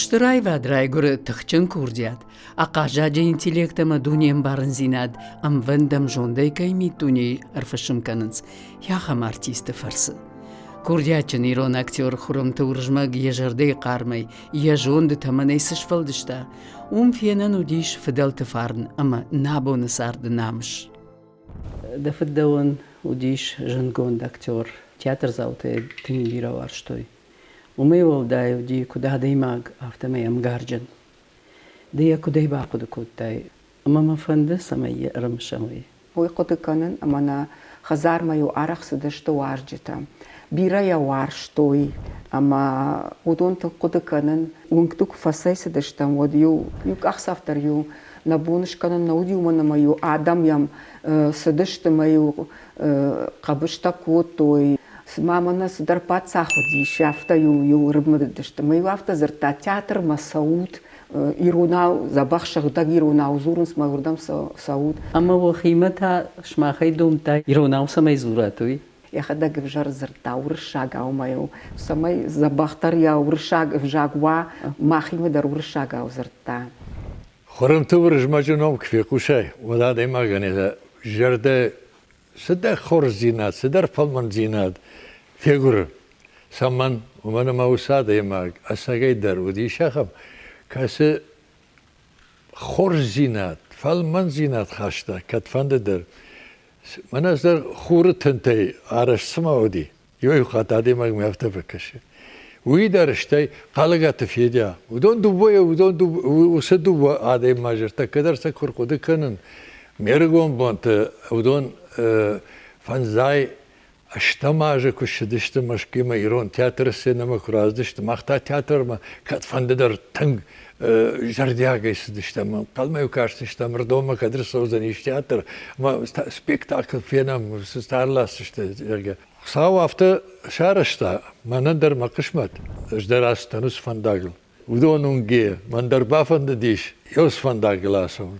Стыр аивад райгуыры тыхджын курдиат, ахъаззаджы интеллект ӕмӕ дунеӕмбарындзинад ӕмвӕнд-ӕмзондӕй кӕй миддунейы ӕрфысым кӕнынц, ахӕм артисты фӕрцы. Курдиатджын ирон актер Хуырымты Уырызмӕг йӕ зӕрдӕйы хъармӕй, йӕ зонды тӕмӕнӕй цы сфӕлдыста, уым фенӕн уыдис фыдӕлты фарн ӕмӕ нӕ абоны царды намыс. Дӕ фыд дӕуӕн уыдис зындгонд актер, театрдзаутӕ тынг бирӕ уарзтой. Уымӕй уӕлдай уыди куыд адӕймаг, афтӕмӕй ӕмгарджын. Ды йӕ куыдӕй бахъуыды кодтай? Ӕмӕ мӕ фӕнды, цӕмӕй йӕ ӕрымысӕм, уый. Уый хъуыды кӕнын, ӕмӕ нӕ хӕдзармӕ-иу арӕх цыдысты уазджытӕ. Бирӕ йӕ уарзтой ӕмӕ уыдон тынг хъуыды кӕнын. Уынгты куы фӕцӕйцыдыстӕм, уӕд-иу иу къахдзӕф дӕр-иу нӕ бон скӕнын нӕ уыди, уымӕн ӕмӕ-иу адӕм йӕм цыдысты ӕмӕ-иу хъӕбыстӕ кодтой. Цыма мӕнӕ цыдӕр паддзах уыдис, афтӕ-иу иу ӕрымыдысты. Ӕмӕ-иу афтӕ дзырдта, театрмӕ цӕут, иронау, дзӕбӕх сыгъдӕг иронау дзурынц, мӕ уырдӕм цӕут. Ӕмӕ уӕхимӕ та сымахӕй домдта, иронау цӕмӕй дзурат, уый? Йӕхӕдӕг ӕвзӕр дзырдта уырыссагау ӕмӕ-иу цӕмӕй дзӕбӕхдӕр йӕ уырыссаг ӕвзаг уа, махимӕ дӕр уырыссагау дзырдта. Хуырымты Уырызмӕджы ном куы фехъусай, уӕд адӕймагӕн йӕ зӕрдӕ цыдӕр хорздзинад, цыдӕр фӕлмӕндзинад фегуыры. Цӕмӕн? Уымӕн ӕмӕ уыцы адӕймаг ӕцӕгӕй дӕр уыдис ахӕм, кӕцы хорздзинад, фӕлмӕндзинад хаста кӕдфӕнды дӕр. Мӕнӕ ӕз дӕр хуры тынтӕй арӕзт цыма уыди, иуӕй хатт адӕймагмӕ афтӕ фӕкӕсы. Уый дӕр стӕй Хъалыгаты Федя. Уыдон дыууӕйӕ, уыдон уыцы дыууӕ адӕймаджы ӕртӕккӕ дӕр сӕ куы рхъуыды кӕнын, ме рыгон бонты уыдон фӕндзай ӕстӕм азы куы ссыдысты Мӕскуымӕ ирон театры сценӕмӕ куы рацыдысты, мах та театрмӕ кӕдфӕнды дӕр тынг зӕрдиагӕй цыдыстӕм, ӕнхъӕлмӕ-иу кастыстӕм, ӕрдонмӕ кӕд ӕрцӕудзӕнис театр, ӕмӕ спектакль фенӕм, цы ӕрласдзысты, зӕгъгӕ. Хуыцау афтӕ сарӕзта, мӕнӕн дӕр мӕ хъысмӕт, ӕз дӕр ацыдтӕн уыцы фӕндагыл. Уыдон уынгӕ мӕн дӕр бафӕндыдис уыцы фӕндагыл ацӕуын.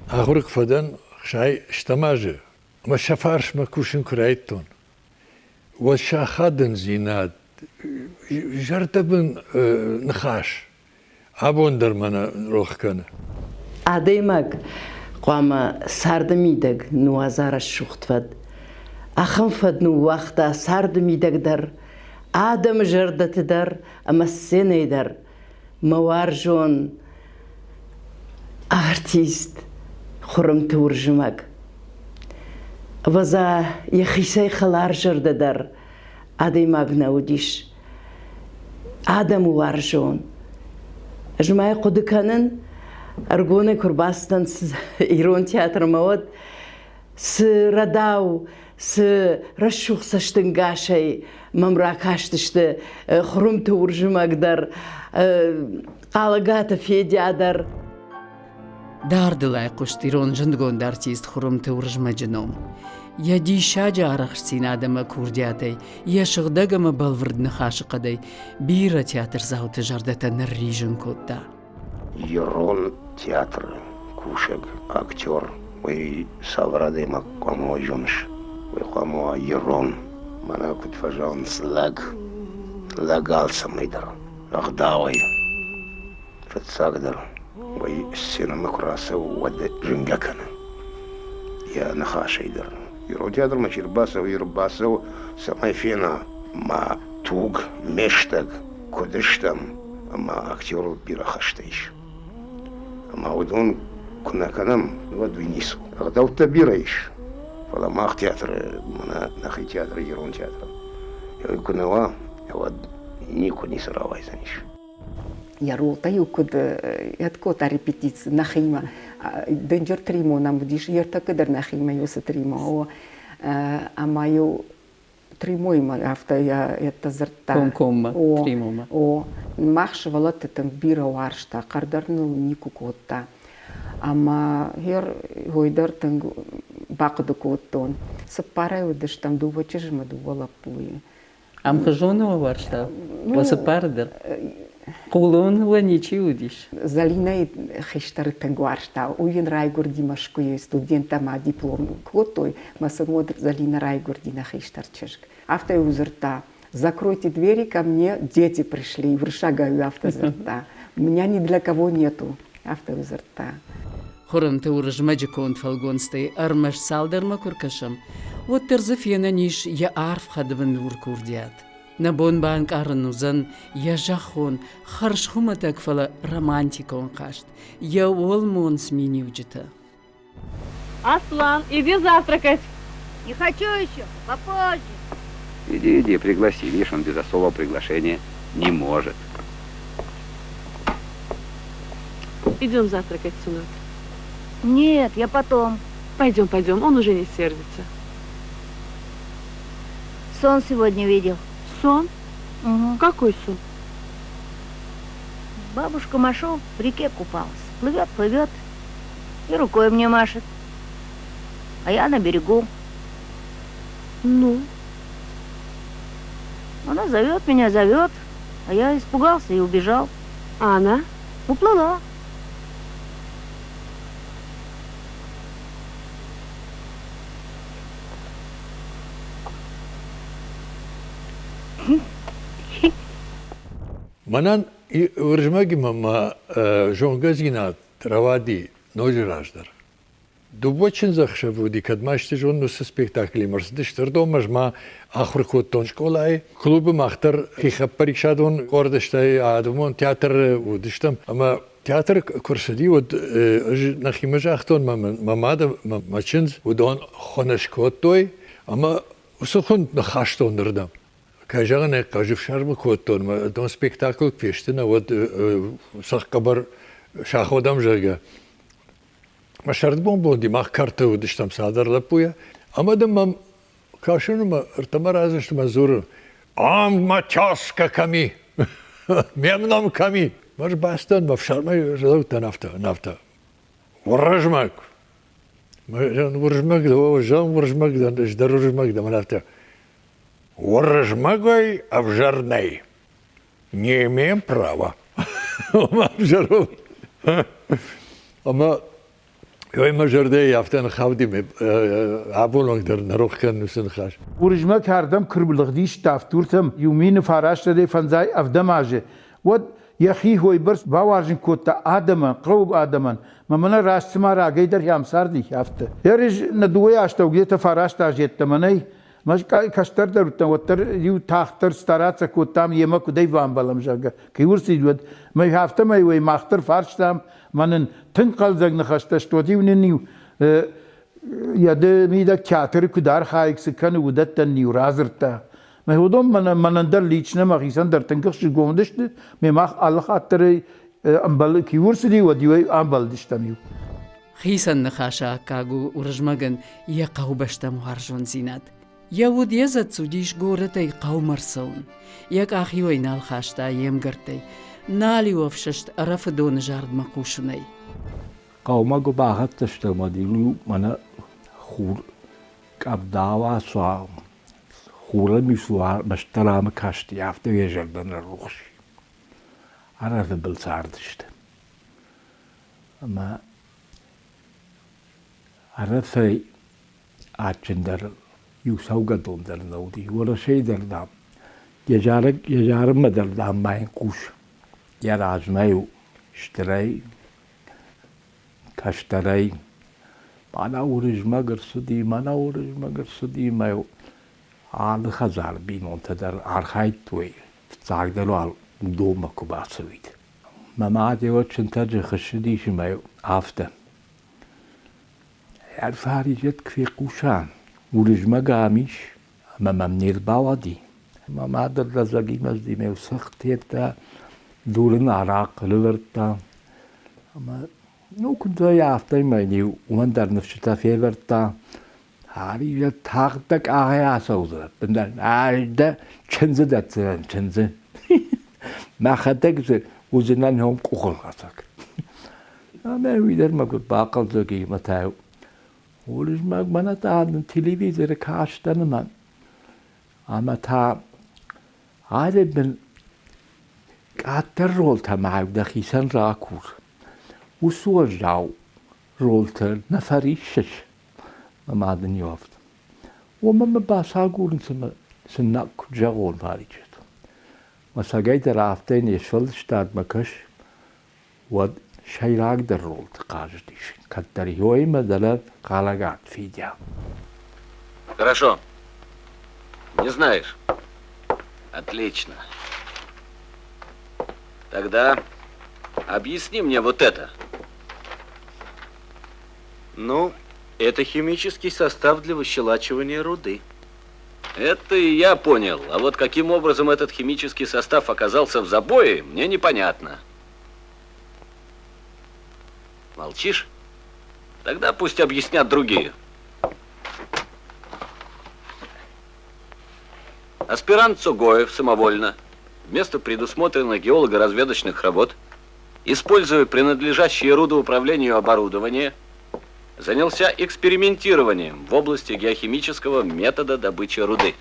Ахуыр куы фӕдӕн хсай стӕм азы, ӕмӕ сӕ фарсмӕ кусын куы райдыдтон, уӕд сӕ ахадындзинад, зӕрдӕбын ныхас абон дӕр мӕ нӕ рох кӕны. Адӕймаг хъуамӕ царды мидӕг ныуадза рӕсугъд фӕд. Ахӕм фӕд ныууагъта царды мидӕг дӕр, адӕмы зӕрдӕты дӕр ӕмӕ сценӕйы дӕр. Мӕ уарзон артист Хуырымты Уырызмӕг. Ӕвӕдза, йӕхицӕй хӕларзӕрдӕ дӕр адӕймаг нӕ уыдис. Адӕмы уарзон. Ӕз ма йӕ хъуыды кӕнын, ӕргонӕй куы рбацыдтӕн ирон театрмӕ, уӕд цы рӕдау, цы рӕсугъд цӕстӕнгасӕй мӕм ракастысты Хуырымты Уырызмӕг дӕр, Хъалыгаты Федя дӕр. Дардыл айхъуыст ирон зындгонд артист Хуырымты Уырызмӕджы ном. Йӕ диссаджы арӕхстдзинад ӕмӕ курдиатӕй, йӕ сыгъдӕг ӕмӕ бӕлвырд ныхасыхъӕдӕй бирӕ театрдзауты зӕрдӕтӕ нырризын кодта. Ирон театры кусӕг актер, уый цавӕр адӕймаг хъуамӕ уа, зоныс? Уый хъуамӕ уа ирон, мӕнӕ куыд фӕзӕгъынц, лӕг, лӕг алцӕмӕй дӕр, ӕгъдауӕй. Фыццагдӕр, уый сценӕмӕ куы рацӕуы, уӕд зынгӕ кӕны йӕ ныхасӕй дӕр. Ирон театрмӕ чи рбацӕуы, ӕрбацӕуы, цӕмӕй фена мӕ туг, ме стӕг, куыд стӕм, ӕмӕ актерыл бирӕ хӕстӕ ис. Ӕмӕ уыдон куы нӕ кӕнӕм, уӕд уый ницы у. Ӕгъдӕуттӕ бирӕ ис, фӕлӕ мах театры, мӕнӕ нӕхи театры, ирон театры, куы нӕ уа, уӕд никуы ницы рауайдзӕнис. Йӕ ролтӕ-иу куыд кодта репетици нӕхимӕ. Дынджыр тримо нӕм уыдис, йе ртӕккӕ дӕр нӕхимӕ уыцы тримо. Ӕмӕ-иу тримоимӕ афтӕ йӕ дзырдта. Комкоммӕ тримомӕ. О, мах сывӕллӕтты тынг бирӕ уарзта, хъӕр дӕр ныл никуы кодта. Ӕмӕ гъер уый дӕр тынг бахъуыды кодтон. Цыппарӕй уыдыстӕм дыууӕ чызджы ӕмӕ дыууӕ лӕппуйы. Ӕмхуызон уӕ уарзта? Уӕ цыппары дӕр? Хъулон уӕ ничи уыдис? Зӕлинӕйы хистӕры тынг уарзта. Уый йын райгуырди Мӕскуыйы, студенттӕ ма диплом кодтой, мӕ сын уӕд Зӕлинӕ райгуырди нӕ хистӕр чызг. Афтӕ-иу дзырдта. Закройте двери, ко мне дети пришли. Уырыссагау афтӕ дзырдта. Меня ни для кого нету. Афтӕ дзырдта. Хуырымты Уырызмӕджы конд фӕлгонцтӕй ӕрмӕст цалдӕрмӕ куы ркӕсӕм, уӕддӕр дзы фенӕн ис йӕ арф хӕдбындур курдиат. Нӕ бон банкъарын уыдзӕн йӕ зӕххон, хӕрзхуымӕтӕг, фӕлӕ романтикон хъазт, йӕ уӕлмонц миниуджытӕ. Аслан, иди завтракать. Не хочу еще, попозже. Иди, иди, пригласи. Видишь, он без особого приглашения не может. Идем завтракать, сынок. Нет, я потом. Пойдем, пойдем, он уже не сердится. Сон сегодня видел. Сон? Угу. Какой сон? Бабушка Машу в реке купалась. Плывет, плывет и рукой мне машет. А я на берегу. Ну? Она зовет меня, зовет, а я испугался и убежал. А она? Уплыла. Мӕнӕн Уырызмӕгимӕ мӕ зонгӕдзинад рауади ноджы раздӕр. Дыууӕ чындзӕхсӕвы уыди, кӕд ма исты зонын уыцы спектаклимӕ ӕрцыдысты ӕрдоммӕ, ӕз ма ахуыр кодтон скъолайы. Клубы мах дӕр хихъӕппӕрисадон къорды, стӕй адӕмон театры уыдыстӕм. Ӕмӕ театр куы рцыди, уӕд ӕз нӕхимӕ загътон, мӕ мад ӕмӕ мӕ чындз, уыдон хуын скодтой ӕмӕ уыцы хуын ныххастон нырдӕм. Кӕй зӕгъын ӕй хъӕуы, ӕфсӕрмы кодтон, дон спектакль куы фесты, нӕ уӕд цӕхгӕбӕр саходӕм, зӕгъгӕ. Мӕ сӕрдбон бонди мах кӕрты уыдыстӕм цалдӕр лӕппуйӕ, ӕмӕ дын мӕм кӕсын ӕмӕ ӕртӕмӕ разысты мӕ дзуры, ам мӕ тяска кӕм и? Ме мном кӕм и? Ӕз бацыдтӕн мӕ фсӕрмӕй зӕгъдтӕн афтӕ, афтӕ. Уырызмӕг! Уырызмӕг, зӕгъ Уырызмӕг дӕн, ӕз дӕр Уырызмӕг дӕн, мӕн афтӕ. Уырызмӕгӕй ӕвзӕр нӕй. Не имеем права. Ӕмӕ ой мӕ зӕрдӕйы афтӕ ныххауди, абон онг дӕр нӕ рох кӕнын уыцы ныхас. Уырызмӕг ардӕм куы рлыгъдис Ставддуртӕм 1997 азы, уӕд йӕхи хойбӕрц бауарзын кодта адӕмӕн, хъӕуы адӕмӕн. Мӕ мӕнӕ раст цыма рагӕй дӕр ам царди, афтӕ. Ерыс нӕ дыууӕ астӕу где-то фараст азы йеддӕмӕ нӕй. Мӕ кӕстӕрдӕр уыдтӕн, уӕддӕр иу тагъддӕр стараться кодтам, йемӕ куыдӕй бамбӕлӕм, зӕгъгӕ, кӕй урсид, уӕд. Мӕ афтӕмӕй уӕй мах дӕр фарстам, мӕ нын тынг хъӕлдзӕг ныхӕстӕ сты, уӕд-иу нын-иу йӕ ды мидӕг театры куыд архайы, цы кӕны, уыдӕттӕн-иу радзырдта. Мӕ уыдон мӕнӕн дӕр лично мӕхицӕн дӕр тынг ӕхсызгон уыдысты, ме мах алы хатт дӕр ӕмбӕлы, куы ӕрцыди, уӕд-иу ӕй амбӕлдыстӕм-иу. Хицӕн ныхасы аккаг у Уырызмӕгӕн йӕ хъӕубӕстӕм уарзондзинад. Йӕ уд йӕ дзӕцц уыдис горӕтӕй хъӕумӕ рцӕуын. Йӕ къах-иу ӕй нал хаста йе мгӕрттӕй, нал-иу ӕфсӕст Ӕрӕфы доны зардмӕ хъусынӕй. Хъӕумӕ куы бахӕццӕ стӕм, уӕд-иу мӕнӕ хур къӕвдауа суа, хуры мисуа мӕстдӕр ӕмӕ касти, афтӕ йӕ зӕрдӕ ныррухс. Ӕрӕфы был цардысты. Ӕмӕ Ӕрӕфӕй адджындӕр иу цӕугӕдон дӕр нӕ уыди, Уӕрӕсейы дӕр, дам, йӕ зарӕг, йӕ зарынмӕ дӕр, дам, ма йын хъус. Йӕ размӕ-иу стырӕй, кӕстӕрӕй мӕнӕ Уырызмӕг ӕрцыди, мӕнӕ Уырызмӕг ӕрцыди, ӕмӕ-иу алы хӕдзары бинонтӕ дӕр архайдтой, фыццагдӕр уал уыдонмӕ куы бацӕуид. Мӕ мад йӕ чынтӕджы хуыссыдис ӕмӕ афтӕ. Ӕрфаризӕт куы фехъуса, Уырызмӕг ам ис, ӕмӕ мӕм не рбауади. Мӕ мад ӕрдӕзӕгимӕ ме цыхт федта, дурын арахъхъ лӕвӕрдта. Ӕмӕ ну куыд вӕййы, афтӕ мӕ-иу уымӕн дӕр ныфсытӕ февӕрдта. Ӕри тагъд дӕ къахӕй ацӕудзынӕ, ӕппындӕр ӕз дӕ чындзы дӕтдзынӕн, чындзы. Мӕхӕдӕг дзы уыдзынӕн уым къухылхӕцӕг. Ӕмӕ уый дӕр мӕ куыд бахъӕлдзӕг и ӕмӕ та Уырызмӕг мӕнӕ та телевизоры кастӕн ӕмӕ ӕмӕ та ӕрӕбын къаддӕр ролтӕ ма дӕхицӕн ракур. Уыцы уӕззау ролтӕ нӕ фӕриссыс, мӕ мад ын иу афтӕ. Уымӕ мӕ бацагурынц ӕмӕ Сын нӕ куыд зӕгъон, Валичет? Мӕ цӕгӕйдӕр афтӕ не сфӕлдыстадмӕ кӕс, уӕд сӕйрагдӕр ролты хъазыдис, кӕддӕр ёимӕ дӕр хъалӕгат Федя. Хорошо. Не знаешь? Отлично. Тогда объясни мне вот это. Ну, это химический состав для выщелачивания руды. Это и я понял. А вот каким образом этот химический состав оказался в забое, мне непонятно. Молчишь? Тогда пусть объяснят другие. Аспирант Цугоев самовольно, вместо предусмотренных геолого-разведочных работ, используя принадлежащее рудоуправлению оборудование, занялся экспериментированием в области геохимического метода добычи руды.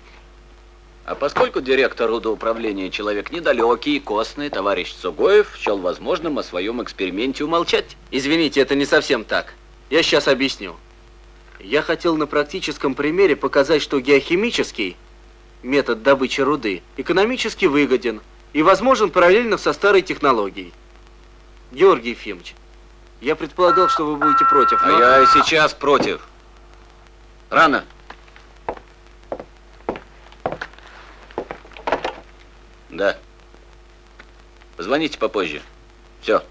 А поскольку директор рудоуправления человек недалекий и костный, товарищ Цугоев счел возможным о своем эксперименте умолчать. Извините, это не совсем так. Я сейчас объясню. Я хотел на практическом примере показать, что геохимический метод добычи руды экономически выгоден и возможен параллельно со старой технологией. Георгий Ефимович, я предполагал, что вы будете против, А но... я и сейчас против. Рано. Да. Позвоните попозже. Все.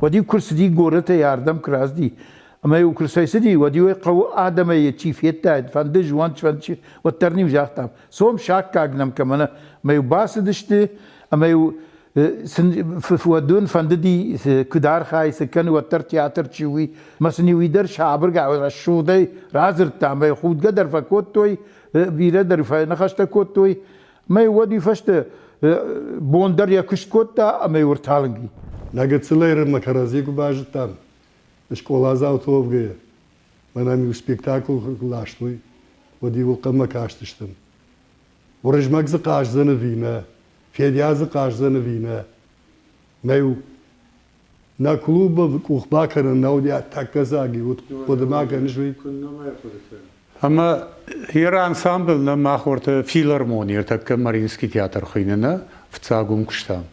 Уӕд-иу куы рцыди горӕтӕй ардӕм куы рацыди, ӕмӕ-иу куы рцӕйцыди, уӕд-иу ӕй хъӕуы адӕмӕй чи федтаид, фӕнды зуан, фӕнды уӕддӕр ын-иу загътам, цом саккаг нӕм кӕмӕн ӕмӕ-иу бацыдысты, ӕмӕ-иу сын уӕдон фӕндыди, куыд архайы, цы кӕны, уӕддӕр театр чи уый. Ӕмӕ сын-иу уый дӕр сабыргай рӕсугъдӕй радзырдта, ӕмӕ худгӕ дӕр фӕкодтой, бирӕ дӕр фӕныхӕстӕ кодтой. Ӕмӕ уӕд уый фӕстӕ бон дӕр йӕ куыст кодта ӕмӕ-иу ӕрталынг и. Нӕ гыццылӕй рынмӕ кӕрӕдзи куы базыдтам, скъоладзауты уӕвгӕйӕ, мӕнӕм-иу спектакль куы ластой, уӕд-иу ыл хъӕммӕ кастыстӕм. Уырызмӕг дзы хъаздзӕн ӕви нӕ, Федя дзы хъаздзӕн ӕви нӕ. Мӕ-иу нӕ клубы къух бакӕнын нӕ уыди, тӕккӕ дзаг уыд, хъуыды ма кӕныс уый? Ӕмӕ йӕ ансамбль нӕ махорты филармони ӕртӕккӕ Мариинский театр хуыйны нӕ, фыццаг уым куыстам.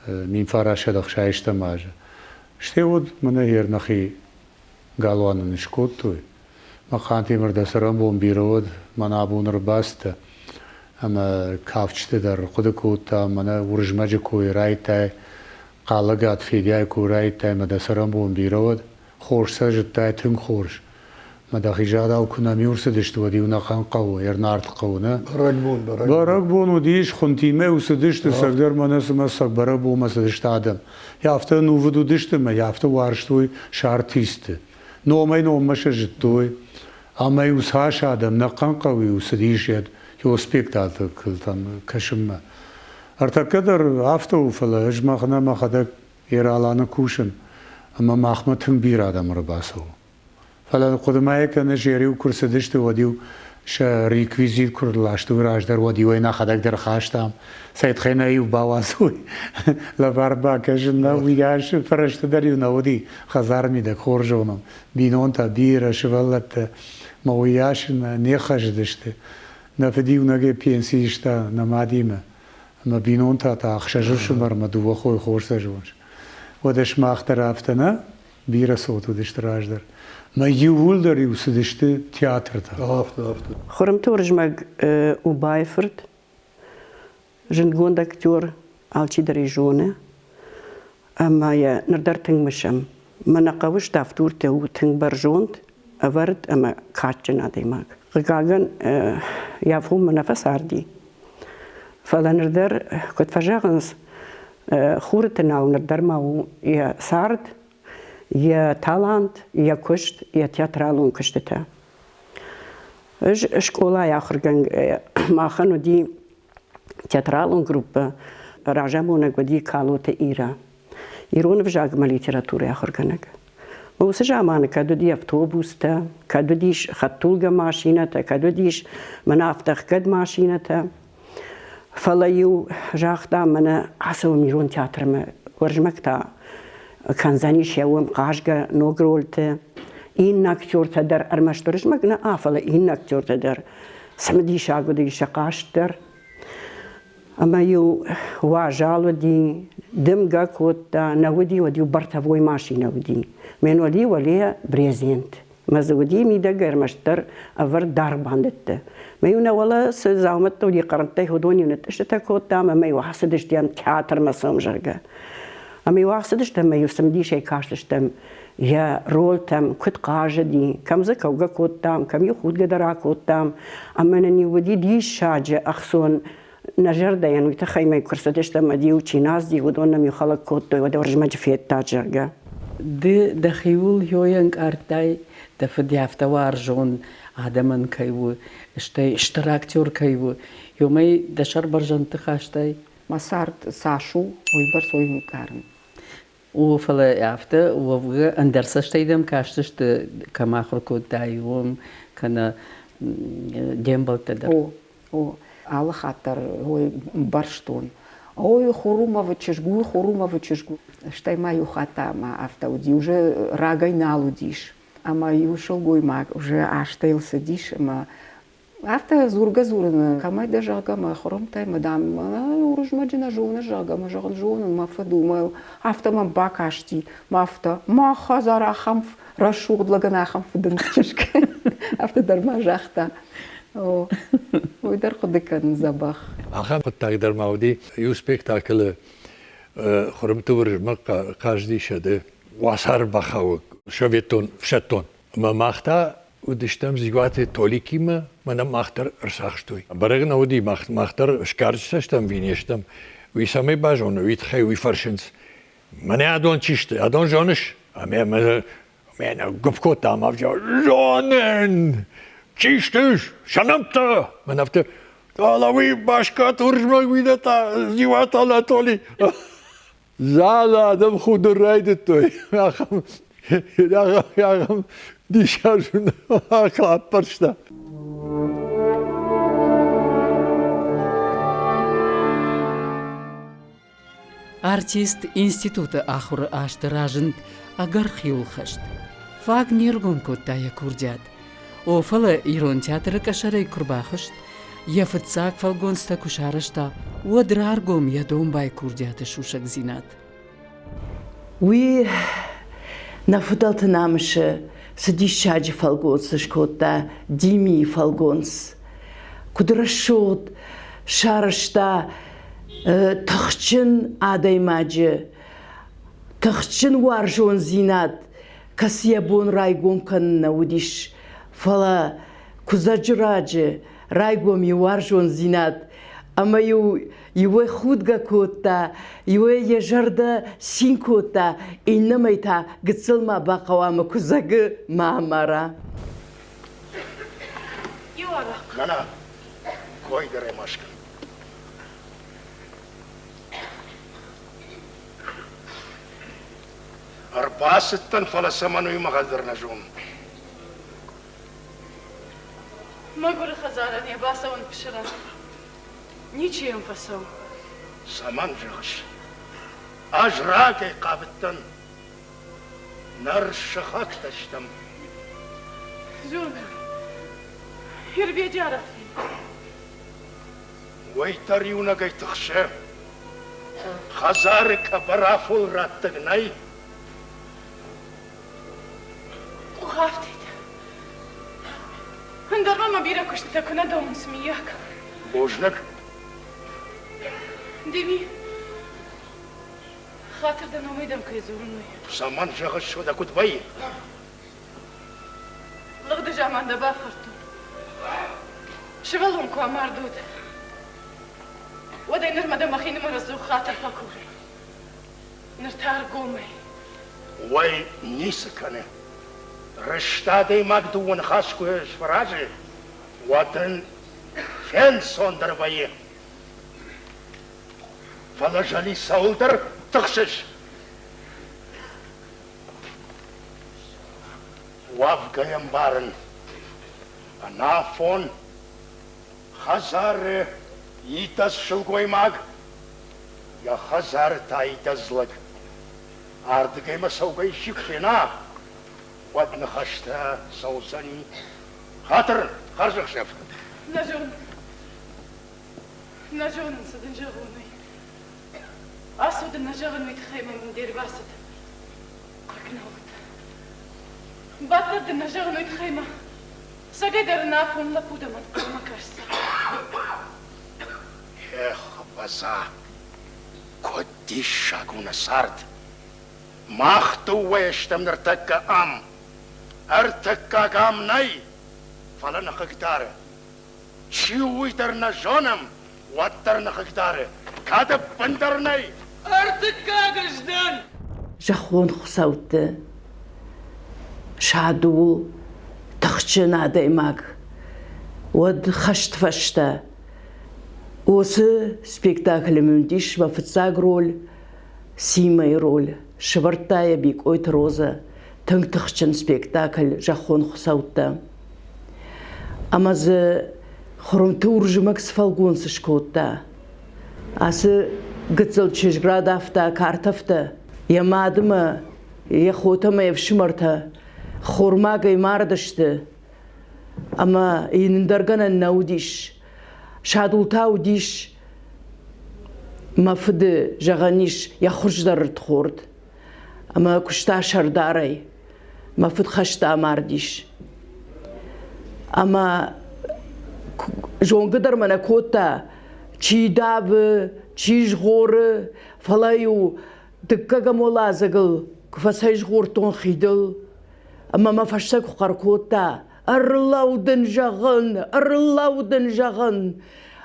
1960 азы. Стӕй уӕд мӕнӕ йе нӕхи галуан ын скодтой. Мӕ Хъантемыр дӕ цӕрӕнбон бирӕ уӕд, мӕнӕ абон ӕрбацыдтӕ. Ӕмӕ кафджыты дӕр хъуыды кодта, мӕнӕ Уырызмӕджы кой райдтай, Хъалӕгат Федяйы кой райдтай, ӕмӕ дӕ цӕрӕнбон бирӕ уӕд. Хорз сӕ зыдтай, тынг хорз. Мӕ дӕхи загъдау куы нӕм иу рцыдысты, уӕд-иу нӕхъӕн хъӕуы, Ернард хъӕуы, нӕ? Бӕрӕгбон, бӕрӕгбон. Бӕрӕгбон уыдис, хуынтимӕ-иу цыдысты, цӕгдӕр мӕнӕ цымӕ сӕ бӕрӕгбонмӕ цыдысты адӕм. Афтӕ ӕнувыд уыдысты ӕмӕ афтӕ уарзтой сӕ артистты. Номӕй-номмӕ сӕ зыдтой. Ӕмӕ-иу цас адӕм нӕхъӕн хъӕуы-иу цыдис йӕ спектаклтӕм кӕсынмӕ. Ӕртӕккӕ дӕр афтӕ у, фӕлӕ ӕз мӕхнӕ мӕхӕдӕг Ераланы кусын, ӕмӕ махмӕ тынг бирӕ адӕм ӕрбацӕуы. Фӕлӕ хъуыды-ма йӕ кӕныс, йӕ-иу куы рцыдысты, уӕд-иу сӕ реквизит куы рластой раздӕр, уӕд-иу ӕй нӕхӕдӕг дӕр хастам. Цӕй нӕ-иу бауадзой лӕвар бакӕсын нӕ, уыйас фӕрӕзтӕ дӕр-иу нӕ уыди хӕдзары мидӕг, хорз зонӕм. Бинонтӕ, бирӕ сывӕллӕттӕ мӕ уыйас не ххӕссыдысты. Нӕ фыд иунӕгӕй пенси иста нӕ мадимӕ. Ӕмӕ бинонтӕ та ӕхсӕз ӕфсымӕрмӕ дыууӕ хойы хорз сӕ зоныс. Уӕдӕ сымах дӕр афтӕ нӕ? Бирӕ цот уыдысты раздӕр. Мӕ иууылдӕр-иу цыдысты театртӕм. Афтӕ, афтӕ. Хуырымты Уырызмӕг Убайы фырт, зындгонд актер, алчидӕр ӕй зоны. Ӕмӕ йӕ ныр дӕр тынг мысӕм. Мӕнӕ хъӕуы ставдуртӕ у тынг бӕрзонд, ӕвӕрд ӕмӕ кадджын адӕймаг. Хъыгагӕн, йӕ афонмӕ нӕ фӕцарди. Фӕлӕ ныр дӕр, куыд фӕзӕгъынц, хуры тынау ныр дӕр ма у йӕ цард, йӕ талант, йӕ куыст, йӕ театралон куыстытӕ. Ӕз скъолайы ахуыргӕнгӕйӕ махӕн уыди театралон группӕ, разамонӕг уыди Калоты Ирӕ, ирон ӕвзагмӕ литературӕйы ахуыргӕнӕг. Уыцы заманы кӕд уыди автобустӕ, кӕд уыдис хӕдтулгӕ машинӕтӕ, кӕд уыдис мӕнӕ автоӕхгӕд машинӕтӕ. Фӕлӕ-иу загъта, мӕнӕ ацӕуӕм ирон театрмӕ, Уырызмӕг та кӕндзӕнис йӕ уым хъазгӕ ног рольты. Иннӕ актертӕ дӕр ӕрмӕст Уырызмӕг нӕ, фӕлӕ иннӕ актертӕ дӕр. Цымыдисаг уыди сӕ хъазт дӕр. Ӕмӕ-иу уазал уыди, дымгӕ кодта, нӕ уыди, уӕд-иу бортовой машинӕ уыди. Мӕн уӕди уӕле брезент. Мӕ дзы уыди мидӕгӕй ӕрмӕстдӕр ӕвӕрд даргъ бандӕттӕ. Мӕ-иу нӕ уӕлӕ цы дзаумӕттӕ уыди хъӕрмттӕй, уыдон-иу ныттъыстытӕ кодтам ӕмӕ-иу ацыдыстӕм театрмӕ цӕуӕм, зӕгъгӕ. Ӕмӕ-иу ацыдыстӕм ӕмӕ-иу цымыдисӕй кастыстӕм йӕ ролтӕм, куыд хъазыди, кӕм дзы кӕугӕ кодтам, кӕм-иу худгӕ дӕр акодтам. Ӕмӕ нын-иу уыди диссаджы ӕхцон нӕ зӕрдӕйӕн, уый тыххӕй мӕ куы рцыдыстӕм ӕмӕ-иу чи нӕ ацыди, уыдон нӕм-иу хӕлӕг кодтой, уӕдӕ Уырызмӕджы федтат, зӕгъгӕ. Ды дӕхиуыл йой ӕнкъардтай, дӕ фыд афтӕ уарзон адӕмӕн кӕй у, стӕй стыр актер кӕй у, уымӕй дӕ сӕр бӕрзӕндты хастай? Мӕ цард цас у, уыйбӕрц уый ӕнкъарын. О, фӕлӕ афтӕ уӕвгӕ ӕндӕр цӕстӕй дӕм кастысты, кӕм ахуыр кодтай, уым, кӕнӕ де мбӕлттӕ дӕр? О, о, алы хатт дӕр уый ӕмбӕрстон. Ой, Хурумовы чызг у, Хурумовы чызг у. Стӕй ма иу хатт ӕмӕ афтӕ уыди, уже рагӕй нал уыдис. Ӕмӕ иу сылгоймаг уже азтӕ йыл цыдис ӕмӕ Афтӕ дзургӕ-дзурыны, кӕмӕй дӕ, зӕгъгӕ, мӕ хуырымтӕй, мӕ, дам, Уырызмӕджы нӕ зоны, зӕгъгӕ, мӕ зӕгъын, зонын, мӕ фыд у, мӕ афтӕ мӕм бакасти, мӕ афтӕ, мӕ хӕдзар ахӕм рӕсугъд лӕгӕн ахӕм фыдынд чызг. Афтӕ дӕр ма загъта. О, уый дӕр хъуыды кӕнын дзӕбӕх. Ахӕм хъуыддаг дӕр ма уыди иу спектаклы Хуырымты Уырызмӕг хъазыди сӕды уацары бахауӕг советон ӕфсӕддон. Ӕмӕ мах та уыдыстӕм Дзигуаты Толикимӕ, мӕнӕ мах дӕр ӕрцахстой. Бӕрӕг нӕ уыди, мах дӕр сгарджытӕ стӕм, ӕви не стӕм. Уый цӕмӕй базоны, уый тыххӕй уый фӕрсынц. Мӕнӕ адон чи сты, адон зоныс? Ӕмӕ мӕнӕ гуыпп кодта ӕмӕ зонын! Чи сты? Сӕ нӕмттӕ! Мӕнӕ афтӕ, Фӕлӕ уый Баскаты Уырызмӕг, уый дӕ та Дзиуаты Анатоли. Залы адӕм худын райдыдтой. Ахӕм, ахӕм диссаджы аппӕрста. Артист институты ахуыры азты разынд ӕгӕр хиуылхӕст. Фаг не ргом кодта йӕ курдиат. О, фӕлӕ ирон театры къӕсӕрӕй куы рбахызт, йӕ фыццаг фӕлгонцтӕ куы сарӕзта, уӕд раргом йӕ домбай курдиаты сусӕгдзинад. Уый нӕ фыдӕлты намысы цы диссаджы фӕлгонц скодта Димийы фӕлгонц. Куыд рӕсугъд сарӕзта тыхджын адӕймаджы, тыхджын уарзондзинад, кӕцы йӕ бон райгом кӕнын нӕ уыдис, фӕлӕ куыдзӕджы раджы райгом йӕ уарзондзинад ӕмӕ-иу иуӕй худгӕ кодта, иуӕй йӕ зӕрдӕ цин кодта, иннӕмӕй та гыццыл ма бахъӕуа ӕмӕ куыдзӕгы ма амара. Нана, кой дӕр ӕй ма скӕн. Ӕрбацыдтӕн, фӕлӕ цӕмӕн уый мӕхӕдӕг дӕр нӕ зонын. Мӕгуыры хӕдзарӕн йӕ бацӕуӕн пысыра. Ничи йӕм фӕцӕуы. Цӕмӕн зӕгъыс? Ӕз рагӕй хъавыдтӕн. Ныр сыхӕгтӕ стӕм. Зонын. Ирбеджы арӕх фен. Уый дӕр иунӕгӕй тыхсы. Хӕдзары къӕбӕрафон раттӕг нӕй. Къухафтид. Ӕндӕр ма мӕ бирӕ куыстытӕ куы нӕ домынц, миййаг. Бузныг. Деми, хатыр дӕ номӕй дӕм кӕй дзурын, уый. Цӕмӕн зӕгъыс, уӕдӕ куыд вӕййы? Лыгъды заман дӕ бафхӕрдтон. Сывӕллон куы амард, уӕд. Уӕдӕй нырмӕ дӕ мӕхинымӕр ӕдзух хатыр фӕкурын. Ныр та ӕргомӕй. Уый ницы кӕны. Рыст адӕймаг дыууӕ ныхас куы сфӕразы, уӕд ын фенцондӕр вӕййы. Фӕлӕ Зӕли цӕуылдӕр тыхсыс? Уӕвгӕ йӕ мбарын, ӕнафон хӕдзары идӕдз сылгоймаг, йӕ хӕдзары та идӕдз лӕг. Ардыгӕй мӕ цӕугӕ исчи куы фена, уӕд ныхӕстӕ цӕудзӕни. Хатыр, хӕрзӕхсӕв! Нӕ зонын. Нӕ зонын, цы дын зӕгъон, уый. Ацу дын нӕ зӕгъын, уый тыххӕй мӕм де рбацыд хъыг нӕ уыд. Баддӕр дын нӕ зӕгъын, уый тыххӕй мӕ цӕгӕй дӕр ӕнафон лӕппу дӕм ӕнхъӕлмӕ кӕсдзӕн. Эх, ӕвӕдза, куыд диссаг у нӕ цард! Мах дыууӕ стӕм ныртӕккӕ ам. Ӕртыккаг ам нӕй, фӕлӕ нӕ хъыгдары. Чи у, уый дӕр нӕ зонӕм, уӕддӕр нӕ хъыгдары. Кӕд ӕппындӕр нӕй. Ӕртыккаг ӕз дӕн! Зӕххон хуыцӕутты Садул тыхджын адӕймаг, уӕд хӕст фӕстӕ. Уыцы спектаклы мын уыдис мӕ фыццаг роль, Симӕйы роль. Сӕвӕрдта йӕ Бикъойты Розӕ. Тынг тыхджын спектакль «Зӕххон хуыцӕуттӕ». Ӕмӕ дзы Хуырымты Уырызмӕг цы фӕлгонц скодта, ацы гыццыл чызг радавта картӕфтӕ, йӕ мадмӕ, йӕ хотӕ ӕмӕ йе фсымӕртӕ хормагӕй мардысты, ӕмӕ йын ӕндӕр гӕнӕн нӕ уыдис. Садул та уыдис мӕ фыды, зӕгъӕн ис, йӕ хуыздӕр рдхорд. Ӕмӕ куыста сӕрдарӕй. Мӕ фыд хӕсты амардис. Ӕмӕ зонгӕ дӕр мӕ нӕ кодта, чи давы, чи згъоры, фӕлӕ-иу дыккӕгӕм уӕладзыгыл куы фӕцӕйзгъордтон хидыл, ӕмӕ мӕ фӕстӕ куы хъӕр кодта, ӕрлӕуу дын зӕгъын, ӕрлӕуу дын зӕгъын.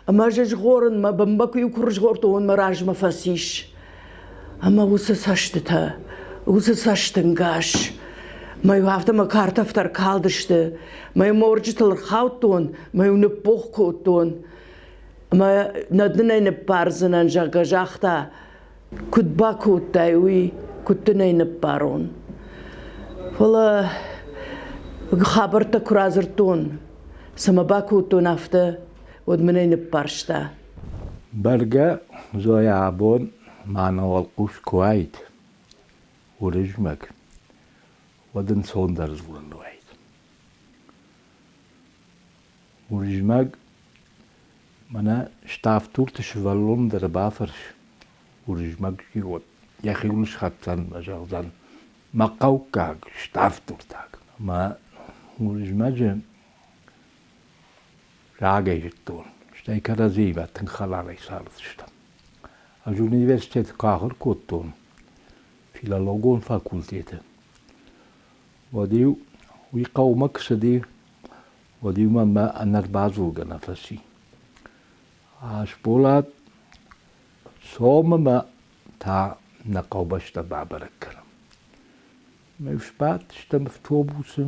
Ӕмӕ ӕз згъорын, мӕ бынмӕ куы-иу куы рызгъордтон, мӕ размӕ фӕцис. Ӕмӕ уыцы цӕстытӕ, уыцы цӕстӕнгас, мӕ-иу афтӕ мӕ картӕфтӕ ӕркалдысты, мӕ-иу мӕ уӕрджытыл ӕрхаудтон, мӕ-иу ныббогъ кодтон. Ӕмӕ нӕ дын ӕй ныббардзынӕн, зӕгъгӕ, загъта. Куыд бакодтай уый, куыд дын ӕй ныббарон? Фӕлӕ хабӕрттӕ куы радзырдтон, цӕмӕ бакодтон афтӕ, уӕд мын ӕй ныббарста. Бӕргӕ, Зоя абон ма нӕ уӕлхъус куы уаид, Уырызмӕг, уӕд ӕнцондӕр дзурӕн уаид. Уырызмӕг мӕнӕ Ставд-Дурты сывӕллон дӕр бафӕрс, Уырызмӕг йӕхиуыл схӕцдзӕн ӕмӕ зӕгъдзӕн, мӕ хъӕуккаг, ставддуртаг. Ӕмӕ Уырызмӕджы рагӕй зыдтон, стӕй кӕрӕдзиимӕ тынг хӕларӕй цардыстӕм. Ӕз университеты куы ахуыр кодтон, филологон факультеты, уӕд-иу уый хъӕумӕ куы цыди, уӕд-иу мӕнмӕ ӕнӕрбадзургӕ нӕ фӕци. Асболат сомы мӕ та нӕ хъӕубӕстӕ бабӕрӕг кӕнӕм. Ме сбадтыстӕм автобусы